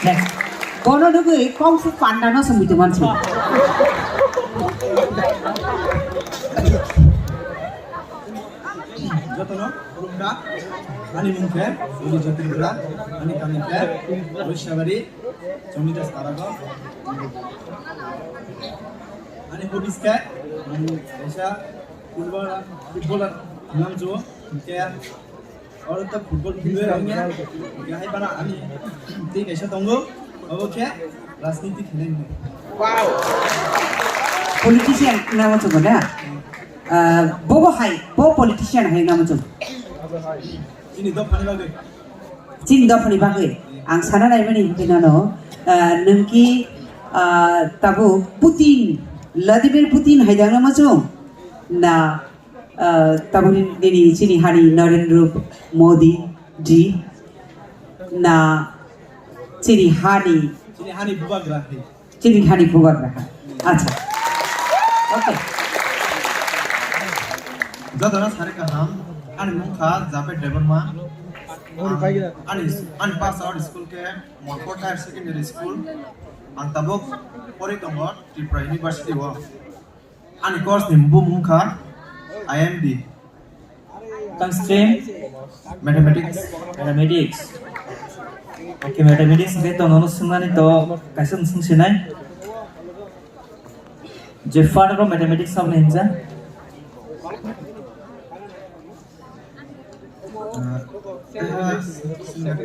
Next. Bono nugwi kung fu panda no sumui tongman se. Jotono khulumkha, ani mung khe Ujit Tripura, ani kami khe Roisabari, Chondita Sarago. Ani hobbies khe, um, kaisa footballer, footballer wngna muchungo, hwnkhe oro ta football philwi rwngya, hwnkhe hai bana ani tei kaisa tongo, obo khe rajniti khainai hwnwi. Wow! Politician wngna muchungo na? Ah, bobo hai, bo politician hai wngna muchungo. Chini dophani bagwi. Chini dophani bagwi. Ang sana naimani hwnkhe nono, ah, nwng ki, ah, tabuk Putin, Vladimir Putin hai da wngna muchung? Na, ah, tabuk nini chini hani Narendra Modi ji? Na chini hani? Chini hani bubagra hai. Chini hani bubagra hai. Acha. Okay. Jotono sari kaham. Ani mung kha Japet Debbarma. Ang, ani, ani pass out school khe Morpot Higher Secondary School. Ang tabuk pori tongo Tripura University o. Ani course ni bumung kha I M D. Tang stream? Mathematics. Mathematics. Okay, mathematics hwnkhe to nono swngnani to kaisa swng sinai. Je father of mathematics saboni hinsa.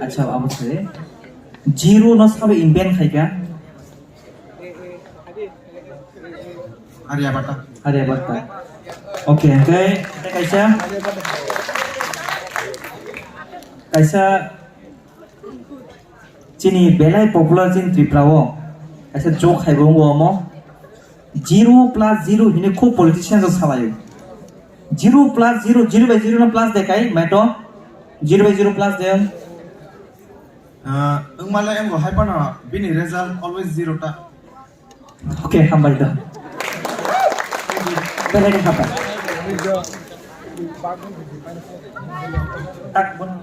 Acha, abo se. Zero no sabo invent khaika. Aryabhatta. Aryabhatta. Okay, okay. Kaisa, kaisa chini belai popular chini Tripura o kaisa joke hai bo wngo omo. Zero plus zero hini khub politician rok salaio. Zero plus zero, zero by zero no plus de kai, mato. Zero by zero plus de. Ah, wngmale wngbo hai phano bini result always zero ta. Okay, hambai do. Belai ni hambai. Tak bono.